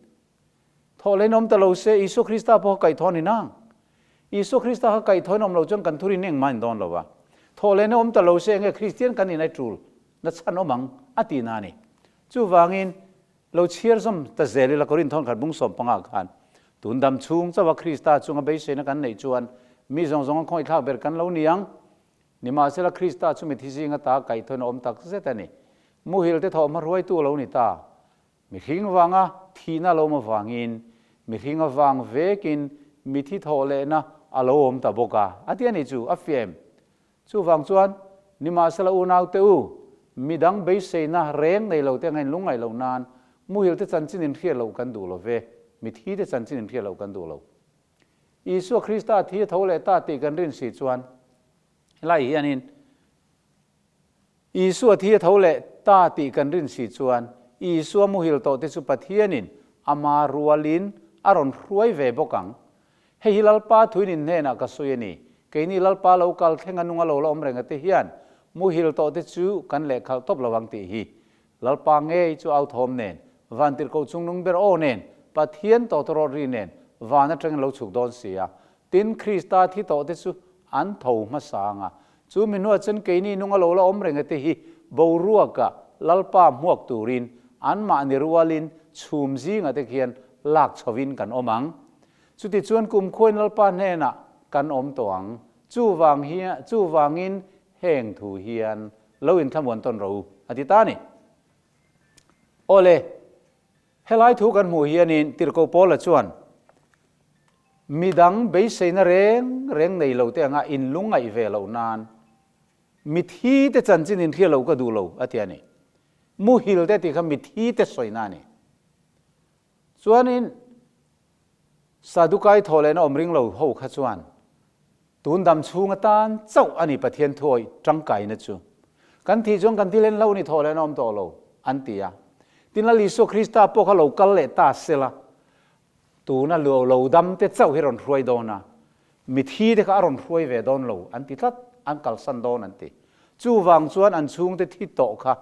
thawh lehna awm ta lo se Isua Krista pawh kha kaihthawh a ni nang. Isua Krista kha kaihthawhin awm lo chuan kan thurin engmah in dawn lo a. Thawh lehna awm ta lo se enge Kristian kan inai tul Na chhan awm ang, a ti na a ni. Chuvangin, lo chhiar zawm ta zel ila Korinth thawn khat bung 15 khan, tun dam chhung chauha Krista chunga beiseina kan neih chuan mi zawng zawng a khawngaihthlak ber kan lo ni ang. Nimahsela Krista chu mithi zinga ta kaihthawin a awm tak zet a ni. Muhil te thawhhma hruaitu a lo ni ta. Mihring vanga thihna lo awm avangin, mihring avang vekin mithi thawh lehna a lo awm ta bawk a, a ti a ni chu, a fiah em? Chuvang chuan. Nimahsela unaute u, midang beiseina reng nei lo te anga in lungngaih loh nan muhil te chanchin in hriat loh kan duh lo ve, mithi te chanchin in hriat loh kan duh lo. Isua Krista thi a tho leh ta tih kan rin si chuan helai hianin Isua thi a tho leh ta tih kan rin si chuan Isua muhil tawh te chu Pathianin ama rualin a rawn hruai ve bawk ang. Hei hi Lalpa thuin in hnenah ka sawi a ni. Keini Lalpa lo kal thleng a nunga lo la awm reng a te hian muhil tawh te chu kan lehkhalh tawp lo ang tih hi. Lalpa ngei chu au thawm nen, vantirhkoh chungnung ber aw nen, Pathian tawtawrawt ri nen van atangin lo chhuk dawn si a. Tin, Krista thi tawh te chu an tho hmasa ang a. Chu mi hnuah chuan keini nunga lo la awm reng a te hi boruaka Lalpa hmuak turin anmahni rualin chhum zingah te khian lak chhovin kan awm ang. Chutichuan kumkhuain Lalpa hnenah kan awm tawh ang. Chuvang hian, chuvangin heng thu hian lo inthlamuan tawn rawh u, a ti ta a ni. Awle, helai thu kan hmuh hianin Tirhkoh Paula chuan midang beiseina reng reng nei lo te anga inlungngaih ve loh nan mithi te chanchin inhria loh ka duh lo, a ti a ni. Muhil te tih kha mithi te sawina a ni. Chuanin Sadukai thawh lehna awm ring lo ho kha chuan tun dam chhung atan chauh a ni Pathian thuawih tangkaina chu. Kan thih chuan kan thil en hlo ni thawh lehna awm tawh lo an ti a. Tin Lal Isua Krista pawh kha lo kal leh ta sela tuna lo lo dam te chauh hi rawn hruai dawn a, mithi te kha a rawn hruai ve dawn lo an ti tlat, an kalsan dawn an ti. Chuvang chuan an chhungte thi tawh kha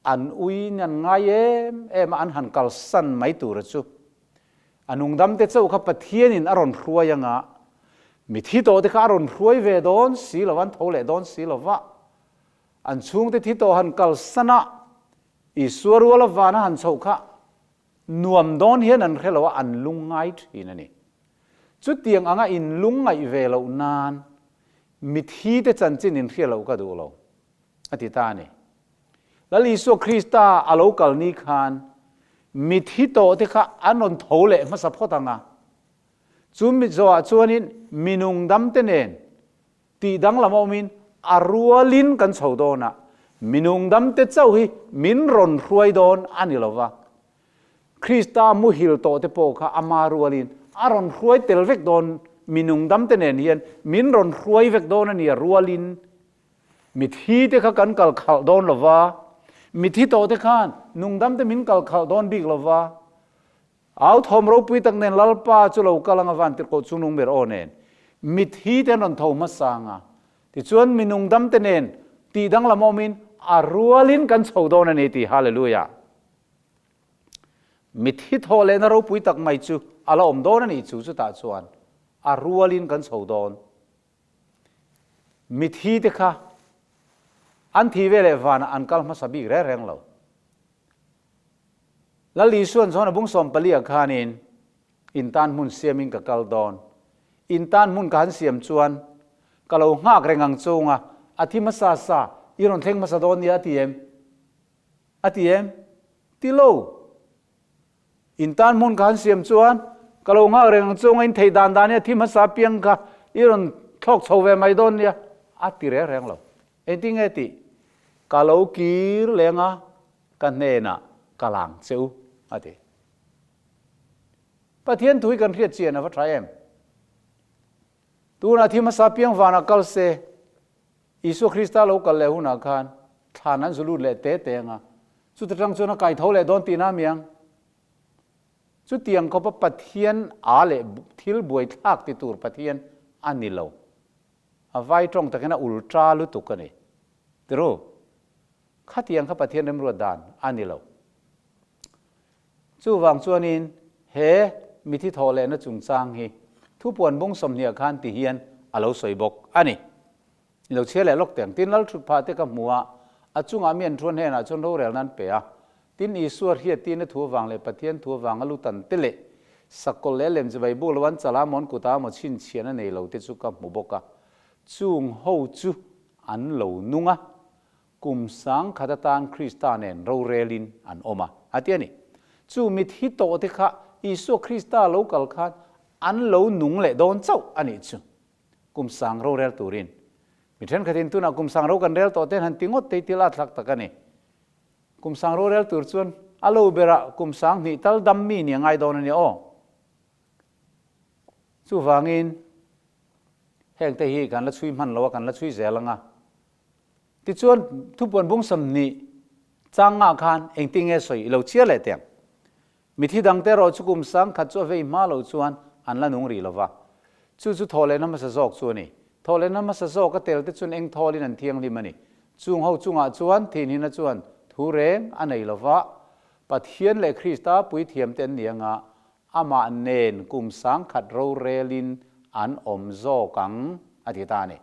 An uiin an ngai em em a, an han kalsan mai tura chu a nungdamte chauh kha Pathianin a rawn hruai anga, mithi tawhte kha a rawn hruai ve dawn si lova, an tho leh dawn si lova, an chhungte thi tawh han kalsan a, Isua ruala vana han chhoh kha nuam dawn hian an hre lo a, an lungngai thin a ni. Chutiang anga inlungngaih ve loh nan mithite chanchin inhria loh ka duh lo. a ti ta a ni. Lal Isua Krista a lo kal ni khan mithi tawh te kha an rawn tho leh hmasa phawt ang a. Chu mi zawhah chuanin mi nungdam te nen tih danglam awmin a rualin kan chho dawn a, mi nungdam te chauh hi min rawn hruai dawn a ni lo va. Krista muhil tawh te pawh kha ama rualin a rawn hruai tel vek dawn, mi nungdam te nen hian min rawn hruai vek dawn a ni a rualin. Mithi te kha kan kal khalh dawn lo va, mithi tawh te khan nungdam te min kal khalh dawn bik lo va. Au thawm ropui tak nen Lalpa chu lo kal anga vantirhkoh chungnung ber aw nen mithi te an rawn tho hmasa anga, tichuan mi nungdam te nen tih danglam awmin a rualin kan chho dawn a ni ti Hallelujah. Mithi thawh lehna ropui tak mai chu a la awm dawn a nih chu chutah chuan a rualin kan chho dawn. Mithi te kha an thi ve leh vanah an kal hmasa bik reng reng lo. Lal Isuan chuan a bung 14 ah khanin in tan hmun siamin ka kal dawn. In tan hmun ka han siam chuan ka lo nghak reng ang chunga a thi hmasa sa i rawn thleng hmasa dawn nia a ti em? A ti em? Ti lo. In tan hmun ka han siam chuan ka lo nghak reng ang chu anga in theih dan dan hi a thi hmasa piang kha i rawn thlawk chho ve mai dawn nia a ti reng reng lo. Engtin nge tih? Ka lo kir leng a, ka hnenah ka lang che u a ti. Pathian thu hi kan hriat chian a va tha em? Tunah thi hmasa piang vanah kal se, Isua Krista lo kal leh hunah khan thlan an zu lut leh te te ang a, chuta tang chuan a kai tho leh dawn tihna a mi ang. Chutiang khawpa Pathian a leh thil buaithlak ti tur Pathian a ni lo. A vai tawng takin a ultra lutuk a ni. Tiru, khatiang kha Pathian remruat dan a ni lo. Chuvang chuanin he mithi thawh lehna chungchang hi thupuan bung 20 ah khan ti hian a lo sawi bawk a ni. I lo chhiar leh lawk teh ang. Tin, lal thut phah te ka hmu a, a chungah mi an thu hnenah chuan rorelna an pe a. Tin, Isua hriattirna thu avang leh Pathian thu avanga lutan te leh sakawlh leh lemchibai buk lo an chala mawn kuta maw chhinchhiahna nei lo te chu ka hmu bawk a. Chung ho chu an lo nung a, Kum 1000 atan Krista nen rorelin an awm a, a ti a ni. Chu mithi tawhte kha Isua Krista lo kal khan an lo nung leh dawn chauh a nih chu. Kum sang rorel turin. Mi thenkhatin tunah kum sang ro kan rel tawh ten han ti ngawt tei til a thlak tak a ni. Kum sang ro rel tur chuan a lo berah kum sang hnih tal dam mi nih a ngai dawn a nia aw. Chuvangin hengte hi kan la chhui hman lo a, kan la chhui zel ang a. Tichuan thupuan bung 20 changah khan engtinge sawi i lo chhiar leh teh ang. Mithi dangte erawh chu kum 1000 chu a vei hma lo chuan an la nung rih lo va. Chu chu thawhlehna hmasa zawk chu a ni. Thawhlehna hmasa zawk a tel te chuan eng thawlin an thianghlim a ni. Chung ho chungah chuan thihnihna chuan thu reng a nei lo va. Pathian leh Krista puithiamte an ni anga amah nen kum 1000 rorelin an awm zawk ang a ti ta a ni.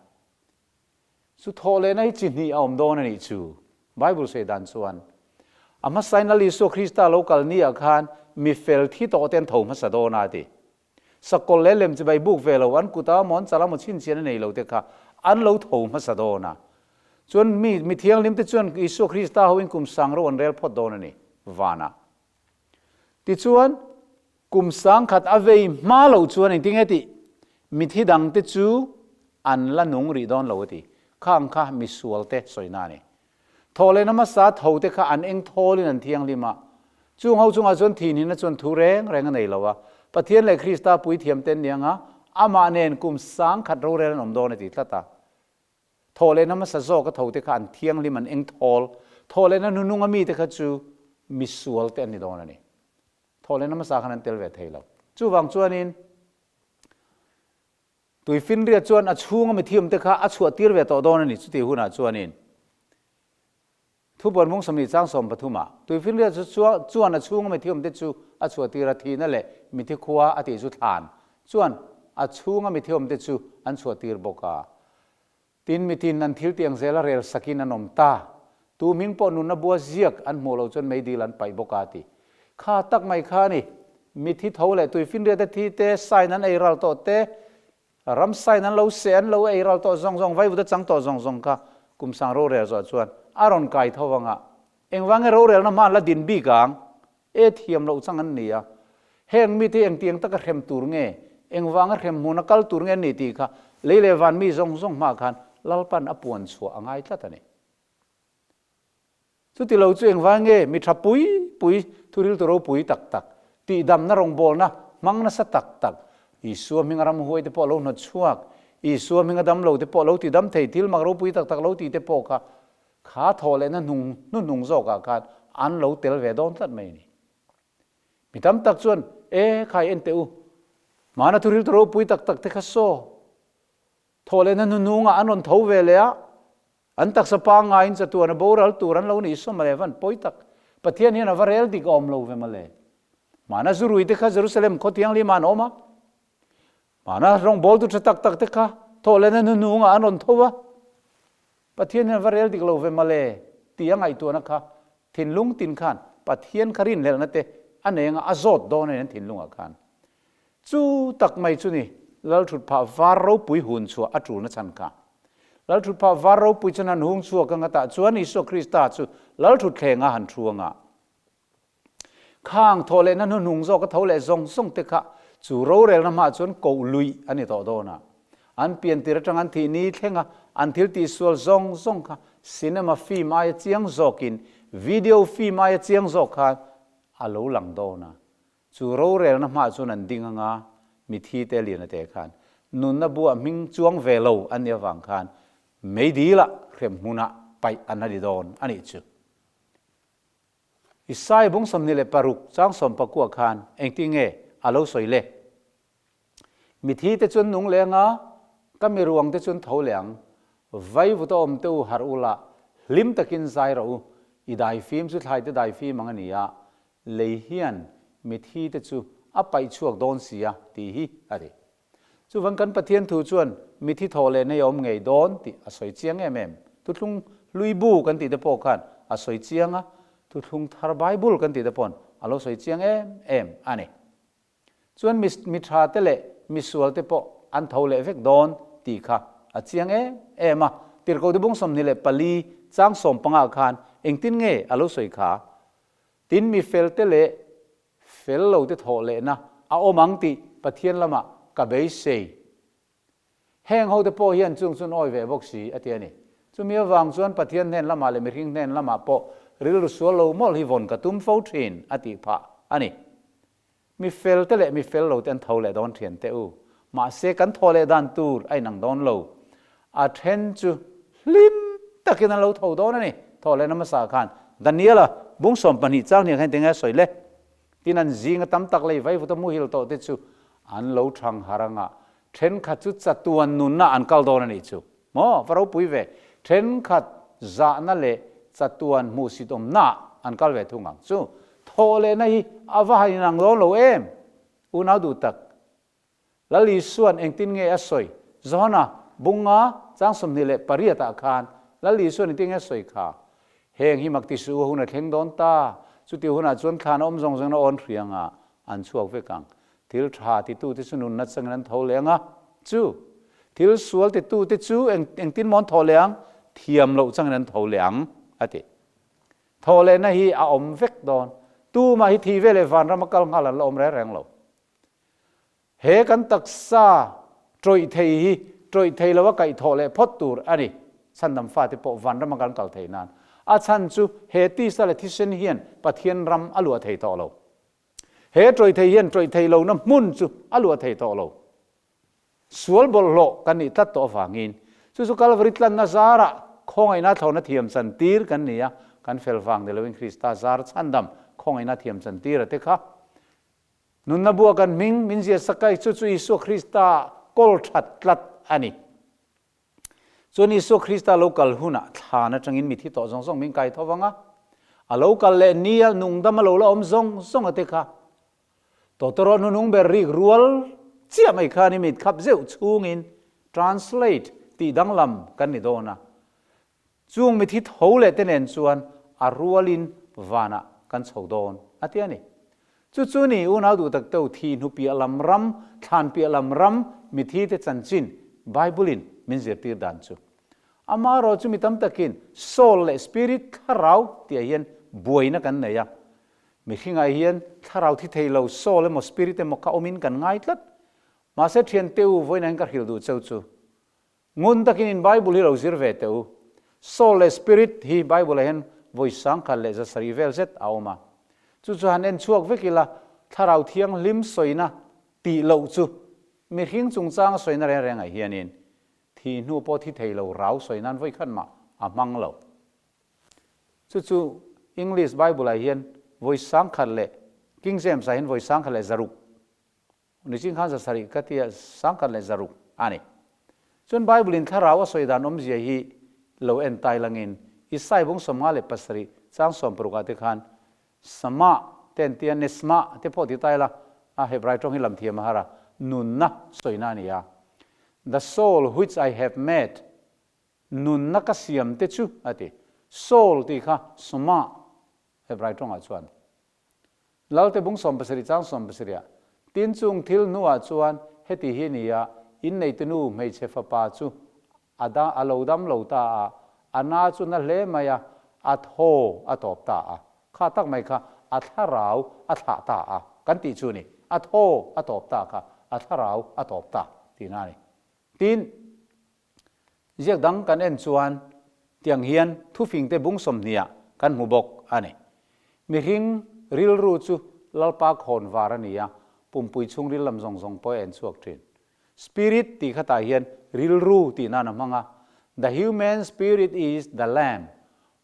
Chu thawhlehna hi chi hnih a awm dawn a nih chu. Bible sawi dan chuan, A hmasain Lal Isua Krista lo kal ni ah khan mi fel thi tawh te an tho hmasa dawn a ti. Sakawlh leh lem chibai buk ve lo, an kuta maw an chala maw chhinchhian a nei lo te kha an lo tho hmasa dawn a. Chuan mi mi thianghlim te chuan Isua Krista hoin kum sang ro an rel phawt dawn a ni, vanah. Tichuan, kum 1000 a vei hma loh chuan engtinge tih? Mithi dangte chu an la nung rih dawn lo a ti. Khang kha misualte sawina a ni. Thawhlehna hmasa thote kha an eng thawlin an thianghlim a. Chung ho chungah chuan thinhina chuan thu reng reng a nei lo a. Pathian leh Krista puithiamte an ni ang a, amah nen kum 1000 rorel an awm dawn a ti tlat a. Thawhlehna hmasa zawk a thote kha an thianghlim an eng thawl. Thawhlehna hnunung a mite kha chu misual te an ni dawn a ni. Thawhlehna hmasa khan an tel ve thei lo. Chuvang chuanin Tuifinriat chuan a chhunga mithiamte kha a chhuah tir ve tawh dawn a ni chutih hunah chuanin. Thubuan mung 20 chang 13 ah, Tuifinriat chu chuan a chhunga mithiamte chu a chhuah tir a, thihna leh mithi khua a tih chu thlan chuan a chhunga mithiamte chu an chhuah tir bawk a. Tin, mitin an thil tiang zela rel sakin an awm ta. Tu hming pawh nunna bua ziak an hmuh loh chuan meidil an paih bawk a ti. Kha tak mai kha a ni. Mithi tho leh tuifinriat a thi te, sign an ei ral tawh te, ram sign an lo seh an lo ei ral tawh zawng zawng, vaivut a chang tawh zawng zawng kha kum sang rorel zawh chuan a rawn kai tho ang a. Engvange rorelna hma an la din bik ang? E thiam loh chang an ni a, heng mite engtiang taka hrem tur nge, engvanga hrem hmuna kal tur nge an ni tih kha lei leh van mi zawng zawng hmaah khan Lalpan a puan chhuah a ngai tlat a ni. Chuti lo chu engvang nge mi tha pui pui thuriltu ropui tak tak, tihdamna rawngbawlna hmang nasa tak tak, Isua hminga ramhuai te pawh lo hnawt chhuak, Isua hminga damlo te pawh lo tidam thei thil mak ropui tak tak lo ti te pawh kha Kha thaw lehna hnung hnuhnung zawkah khan an lo tel ve dawn tlat mai a ni. Mi tam tak chuan, E, khai en teh u, hmana thuril ta ropui tak tak te kha saw, thaw lehna hnuhnungah an rawn tho ve leh a, an taksa pangngaiin chatuana boral tur an lo nih saw mawle, van pawi tak, Pathian hian a va rel dik awm lo ve mawle. Hmana zurui te kha Jerusalem khaw thianghlimah an awm a, hmana rawngbawltu tha tak tak te kha thaw lehna hnuhnungah an rawn tho a, Pathian hian va rel dik lo ve male tih a ngaihtuahna kha thinlung tin khan Pathian kha rinhlelhna te a nei anga a zawt dawn a ni an thinlungah khan. Chu tak mai chu ni Lalthutphah var ropui hun chhuah a tulna chhan kha. Lalthutphah var ropui chuan han hung chhuak anga tah chuan Isua Krista chu Lalthutthleng a han thu anga. Khang thawh lehna hnuhnung zawk a tho leh zawng zawng te kha chu rorelna hmaah chuan koh luih a ni tawh dawn a. An pian tir atang an thih ni thleng a, an thil tihsual zawng zawng kha cinema film aia chiang zawkin, video film aia chiang zawk khan a lo lang dawn a. Chu rorelna hmaah chuan an ding anga mithi te lian ate khan nunna buah hming chuang ve lo an nih avang khan meidil ah hrem hmunah paih an la ni dawn a nih chu. Isai bung 26 chang 19 khan engtin nge a lo sawi le? Mithi te chuan nung leng a, ka mi ruang te chuan tho leh ang. Vaivut a awm te u harh ula, hlim takin zai rawh u. I daifim chu thlai te daifim ang a ni a, lei hian mithi te chu a paih chhuak dawn si a, tih hi a ti. Chuvang kan Pathian thu chuan mithi thawh leh nei a awm ngei dawn tih a sawi chiang em em. Thuthlung hlui bu kan tih te pawh khan a sawi chiang a, thuthlung thar Bible kan tih te paw'n a lo sawi chiang em em a ni. Chuan mi mi tha te leh misual te pawh an tho leh vek dawn tih kha a chiang em em a. Tirhkoh Dibung 24 chang 15 khan engtin nge a lo sawi kha? Tin mi fel te leh Fel lo te thawh lehna a awm ang tih Pathian lamah ka beisei. Heng hote pawh hian chung chu an awi ve bawk si, a ti a ni. Chumi avang chuan Pathian hnen lamah leh mihring hnen lamah pawh rilru sual lo mawlh hi vawn ka tum fo thin, a tih phah a ni. Mi fel te leh mi fel lo te an tho leh dawn thian teh u. Mahse kan thaw leh dan tur a inang dawn lo. A then chu hlim takin an lo tho dawn a ni. Thaw lehna hmasa khan Daniela bung 12 chang hniang hian tinge a sawi le? Tin an zinga tam tak lei vaivuta muhil tawh te chu an lo thang har anga thenkhat chu chatuan nunna an kal dawn a nih chu. Maw? Va ropui ve. Thenkhat zahna leh chatuan hmuhsit awmnaah an kal ve thung ang chu. Thawh lehna hi a va han inang dawn lo em? Unau duh tak. Lal Isua'n engtin nge a sawi? Johana bunga chang 28 ah khan Lal Isua'n engtin nge a sawi kha? Heng hi mak ti suh u, hun a thleng dawn ta. Chuti hunah chuan thlan a awm zawng zawngin a awn hriang a, an chhuak vek ang. Thil tha titute chu nunna changin an tho leh ang a, chu thil sual titute chu eng engtin maw an thaw leh ang? Thiam loh changin an tho leh ang, a ti. Thawh lehna hi a awm vek dawn. Tumah hi thih veleh vanram a kal nghal an la awm reng reng lo. He kan taksa tawih thei hi tawih thei lo a kaih thawh leh phawt tur a ni. Chhandam fate pawh vanram a kan kal thei nan. A chhan chu he tisa leh thisen hian Pathian ram a luah thei tawh lo. He tawih thei hian tawih thei lohna hmun chu a luah thei tawh lo. Sual bawlhhlawh kan nih tlat tawh avangin chu chu Kalvari tlanna zarah khawngaihna thlawhna thiam chantir kan ni a, kan fel vang ni loin Krista zar chhandam khawngaihna thiam chantir a te kha. Nunna bua kan hming min ziah sak a, chu chu Isua Krista kawl that tlat a ni. Chuan Isua Krista lo kal hunah thlan atangin mithi tawh zawng zawng min kai tho vang a, a lo kal leh nia nungdam a lo la awm zawng zawng a te kha. Tawtawrawh hnunung ber rik rual chiah mai khan i mit khap zeuh chhungin translate tih danglam kan ni dawn a. Chung mithi tho leh te nen chuan a rualin vanah kan chho dawn a ti a ni. Chu chu ni unau duh tak teu thi hnu piah lam ram, thlan piah lam ram mithi te chanchin Bible-in min zirtir dan chu. Amaherawh chu mi tam takin soul leh spirit thlarau tihah hian buaina kan nei a. Mihringah hian thlarau thi thei lo soul emaw spirit emaw kha awmin kan ngai tlat. Mahse thiante u vawiinah hian ka hrilh duh cheu chu. Ngun takin in Bible hi lo zir ve teh u. Soul leh Spirit hi Bible ah hian vawi 1170 vel zet a awm a. Chu chu han en chhuak vek ila, Thlarau Thianghlim sawina tih loh chu mihring chungchanga sawina reng rengah hianin thi hnu pawh thi thei lo rau sawi nan vawi khat mah a hmang lo. Chu chu English Bible ah hian vawi 1000 leh King James ah hian vawi 1100 Nichin khan 700 ka tia 1100 a ni. Chuan Bible in thlarau a sawi dan awmzia hi lo en tai langin Isai bung 57 chang 60 ah te khan Sama te an tia Nesma te pawh ti tai la a Hebrai tawng hi lam thiam a har a nunna sawina a ni a. The soul which I have made nunna ka siam te chu a ti. Soul tih kha Sama Hebrai tawngah chuan Lalte bung 70 chang 70 ah, Tin chung thil hnuah chuan heti hi ni a, inneitu nu hmeichhe fapa chu a da a lo dam lo ta a, a na chu na hle mai a, a thaw a tawp ta a, kha tak mai kha a thlarau a thlah ta a, kan tih chu ni, a thaw a tawp ta kha a thlarau a tawp ta tihna a ni. Tin, Ziak dang kan en chuan tiang hian thufingte bung 20 ah kan hmu bawk a ni. Mihring rilru chu Lalpa khawn var a ni a, pumpui chhungril lam zawng zawng pawh a en chhuak thin. Spirit tih khatah hian rilru tih nan a hmang a, The human spirit is the lamp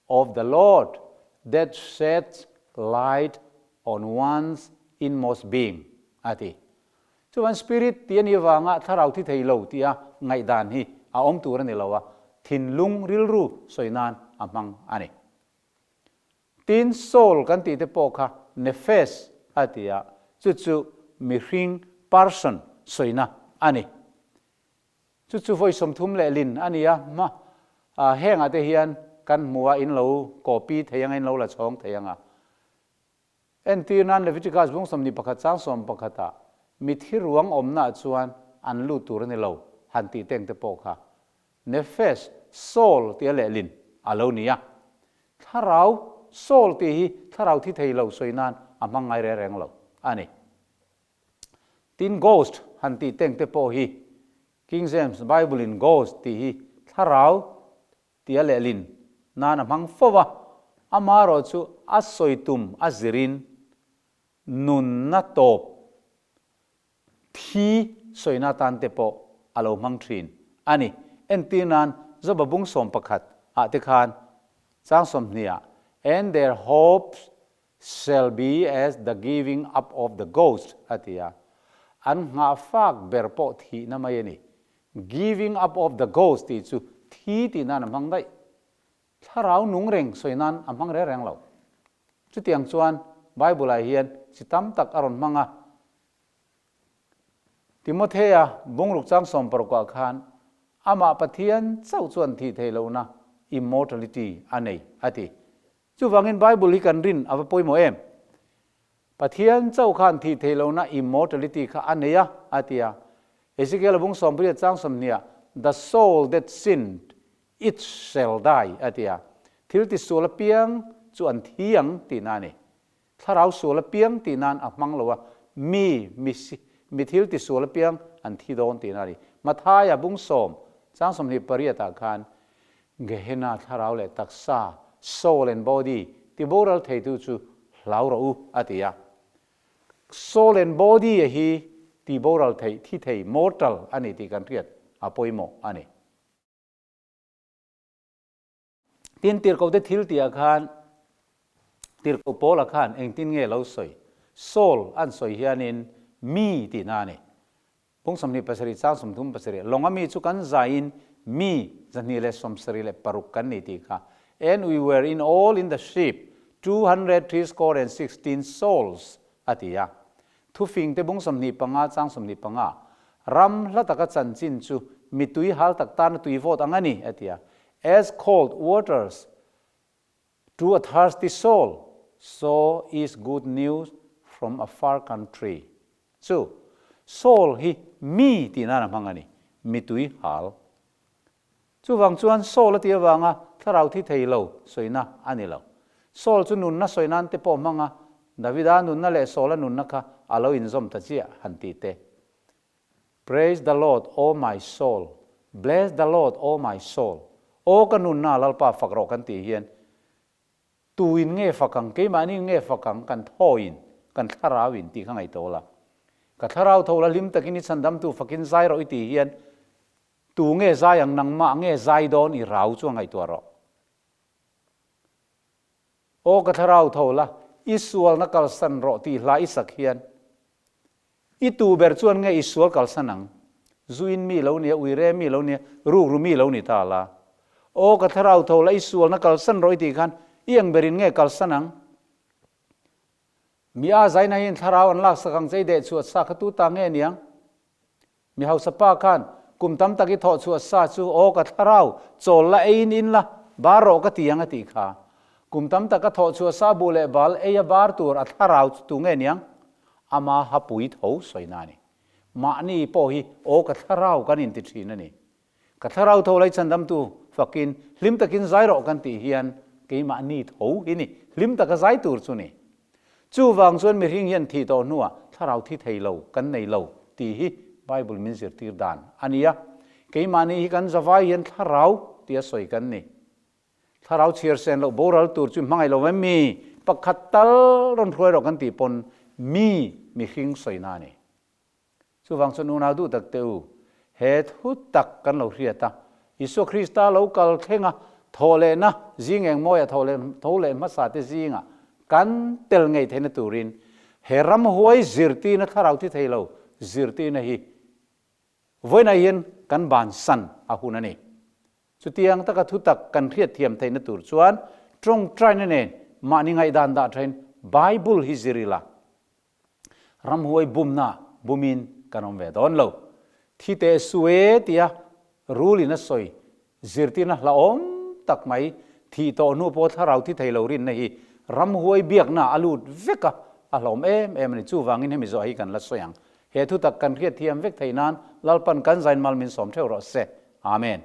of the Lord that sheds light on one's inmost being a ti. Chuan Spirit tih a nih avanga thlarau thi thei lo tia ngaihdan hi a awm tur a ni lo a, thinlung rilru sawi nan a hmang a ni. Tin, soul kan tih te pawh kha nephesh a ti a, chu chu mihring, person, sawina a ni. Chu chu vawi 30 leh lin a ni a, hma hengah te hian kan hmu a, in lo copy thei anga, in lo la chhawng thei anga. Entir nan Leviticus bung 21 chang 11 ah mithi ruang awmnaah chuan an lut tur a ni lo han tih teng te pawh kha Nephesh, soul, tia lehlin a lo ni a. Thlarau, soul, tih hi thlarau thi thei lo sawi nan a hmang ngai reng reng lo a ni. Tin ghost han tih teng te pawh hi. King James Bible-in ghost tih hi thlarau tia lehlin nan a hmang fo va, amaherawhchu a sawi tum a zirin nunna tawp thi sawina atan te pawh a lo hmang thin a ni. Entir nan Joba bung 11 ah te khan chang 20 ah And their hopes shall be as the giving up of the ghost a ti a, an nghahfak ber pawh thihna mai a ni. Giving up of the ghost tih chu thi tih nan a hmang daih. Thlarau nung reng sawi nan a hmang reng reng lo. Chutiang chuan Bible ah hian chi tam tak a rawn hmang a. Timothea bungruk chang 16 ah khan amah Pathian chauh chuan thih theih lohna, immortality, a nei a ti. Chuvangin Bible hi kan rin a va pawimawh em? Pathian chauh khan thih theih lohna immortality kha a nei a, a ti a. Ezekiel bung 80 chang 20 ah, The soul that sinned, it shall die, a ti a. Thil tisual apiang chu an thi ang tihna a ni. Thlarau sual apiang tih nan a hmang lo a, mi, mi, mi thil tisual apiang an thi dawn tihna a ni. Mathaia bung sawm, chang 28 ah khan Gehenna thlarau leh taksa, soul and body, ti boral theitu chu hlau rawh u, a ti a. Soul and body a hi ti boral theih, thi thei, mortal, a ni tih kan hriat a pawimawh a ni. Tin, tirhkohte thil tihah khan tirhkoh Paula khan engtin nge lo sawi? Saul an sawi hianin mi tihna a ni. Pung 27 chang 37, Lawnga mi chu kan zaiin mi 276 kan ni tih kha. And we were in all in the ship 276 souls a ti a. Thufingte bung 25 chang 25, Ram hla taka chanchin chu mi tui hal tak tana tui vawt ang a ni, a ti a. As cold waters to a thirsty soul, so is good news from a far country. Chu, soul hi mi tih nan a hmang a ni, mi tui hal. Chuvang chuan Saul a tih avanga thlarau thi thei lo sawina a ni lo. Saul chu nunna sawi nan te pawh hmang a, Davida nunna leh Saula nunna kha a lo inzawm ta chiah han tih te. Praise the Lord, O my soul, Bless the Lord, O my soul, Aw ka nunna Lalpa fak rawh kan tih hian tuin nge fak ang, keimahni nge fak ang, kan thawin, kan thlarauin tih kha ngaihtuah la. Ka thlarau tho la hlim takin i chhandamtu fakin zai rawh i tih hian Tu nge zai ang nangmah nge zai dawn i rau chu a ngaihtuah rawh. Aw ka thlarau tho la, i sualna kalsan rawh tih hla i sak hian i tu ber chuan nge i sual kalsan ang? Zuin mi lo nia, uire mi lo nia, rukru mi lo ni ta la. Aw ka thlarau tho la, i sualna kalsan rawh i tih khan i eng berin nge kalsan ang? Mi a zaina hian thlarau an laksak ang che i dehchhuah sa kha tu ta nge niang? Mi hausa pa khan, Kum tam tak i thawh chhuah sa chu aw ka thlarau, chawl la eiin in la, bar rawh ka ti ang a tih kha. Kum tam tak a thawh chhuah sa buh leh bal ei a bar tur a thlarau chu tu nge niang? Ama hapui tho sawina a ni. Mahni pawh hi aw ka thlarau kan inti thin a ni. Ka thlarau tho lai chhandamtu fakin hlim takin zai rawh kan tih hian keimahni tho hi ni, hlim taka zai tur chu ni. Chuvang chuan mihring hian thih tawh hnuah thlarau thi thei lo kan nei lo tih hi Bible min zirtir dan a ni a. Keimahni hi kan zavai hian thlarau tia sawi kan ni. Thlarau chhiar sen loh boral tur chu hmangaih lo em mi pakhat tal rawn hruai rawh kan tih pawn mi mihring sawina a ni. Chuvang chuan unau duh tak te u, he thu tak kan lo hriat a, Isua Krista lo kal thleng a, thawhlehna zing eng mawia tho leh tho leh hmasa te zingah kan tel ngei theihna turin he ramhuai zirtirna thlarau thi thei lo zirtirna hi vawiinah hian kan bansan a hun a ni. Chutiang taka thu tak kan hriatthiam theihna tur chuan tawngtaina nen mahni ngaihdan dah thain Bible hi zir ila. Ramhuai bumna bumin kan awm ve dawn lo. Thi teh su e tia rul in a sawi zirtirna hlauhawm tak mai thih tawh hnu pawh thlarau thi thei lo rinna hi ramhuai biakna a lut vek a, a hlauhawm em em a ni. Chuvangin hemi zawh hi kan la sawi ang. He thutak kan hriatthiam vek theih nan Lalpan kan zain mal min sawm theuh rawh se. Amen.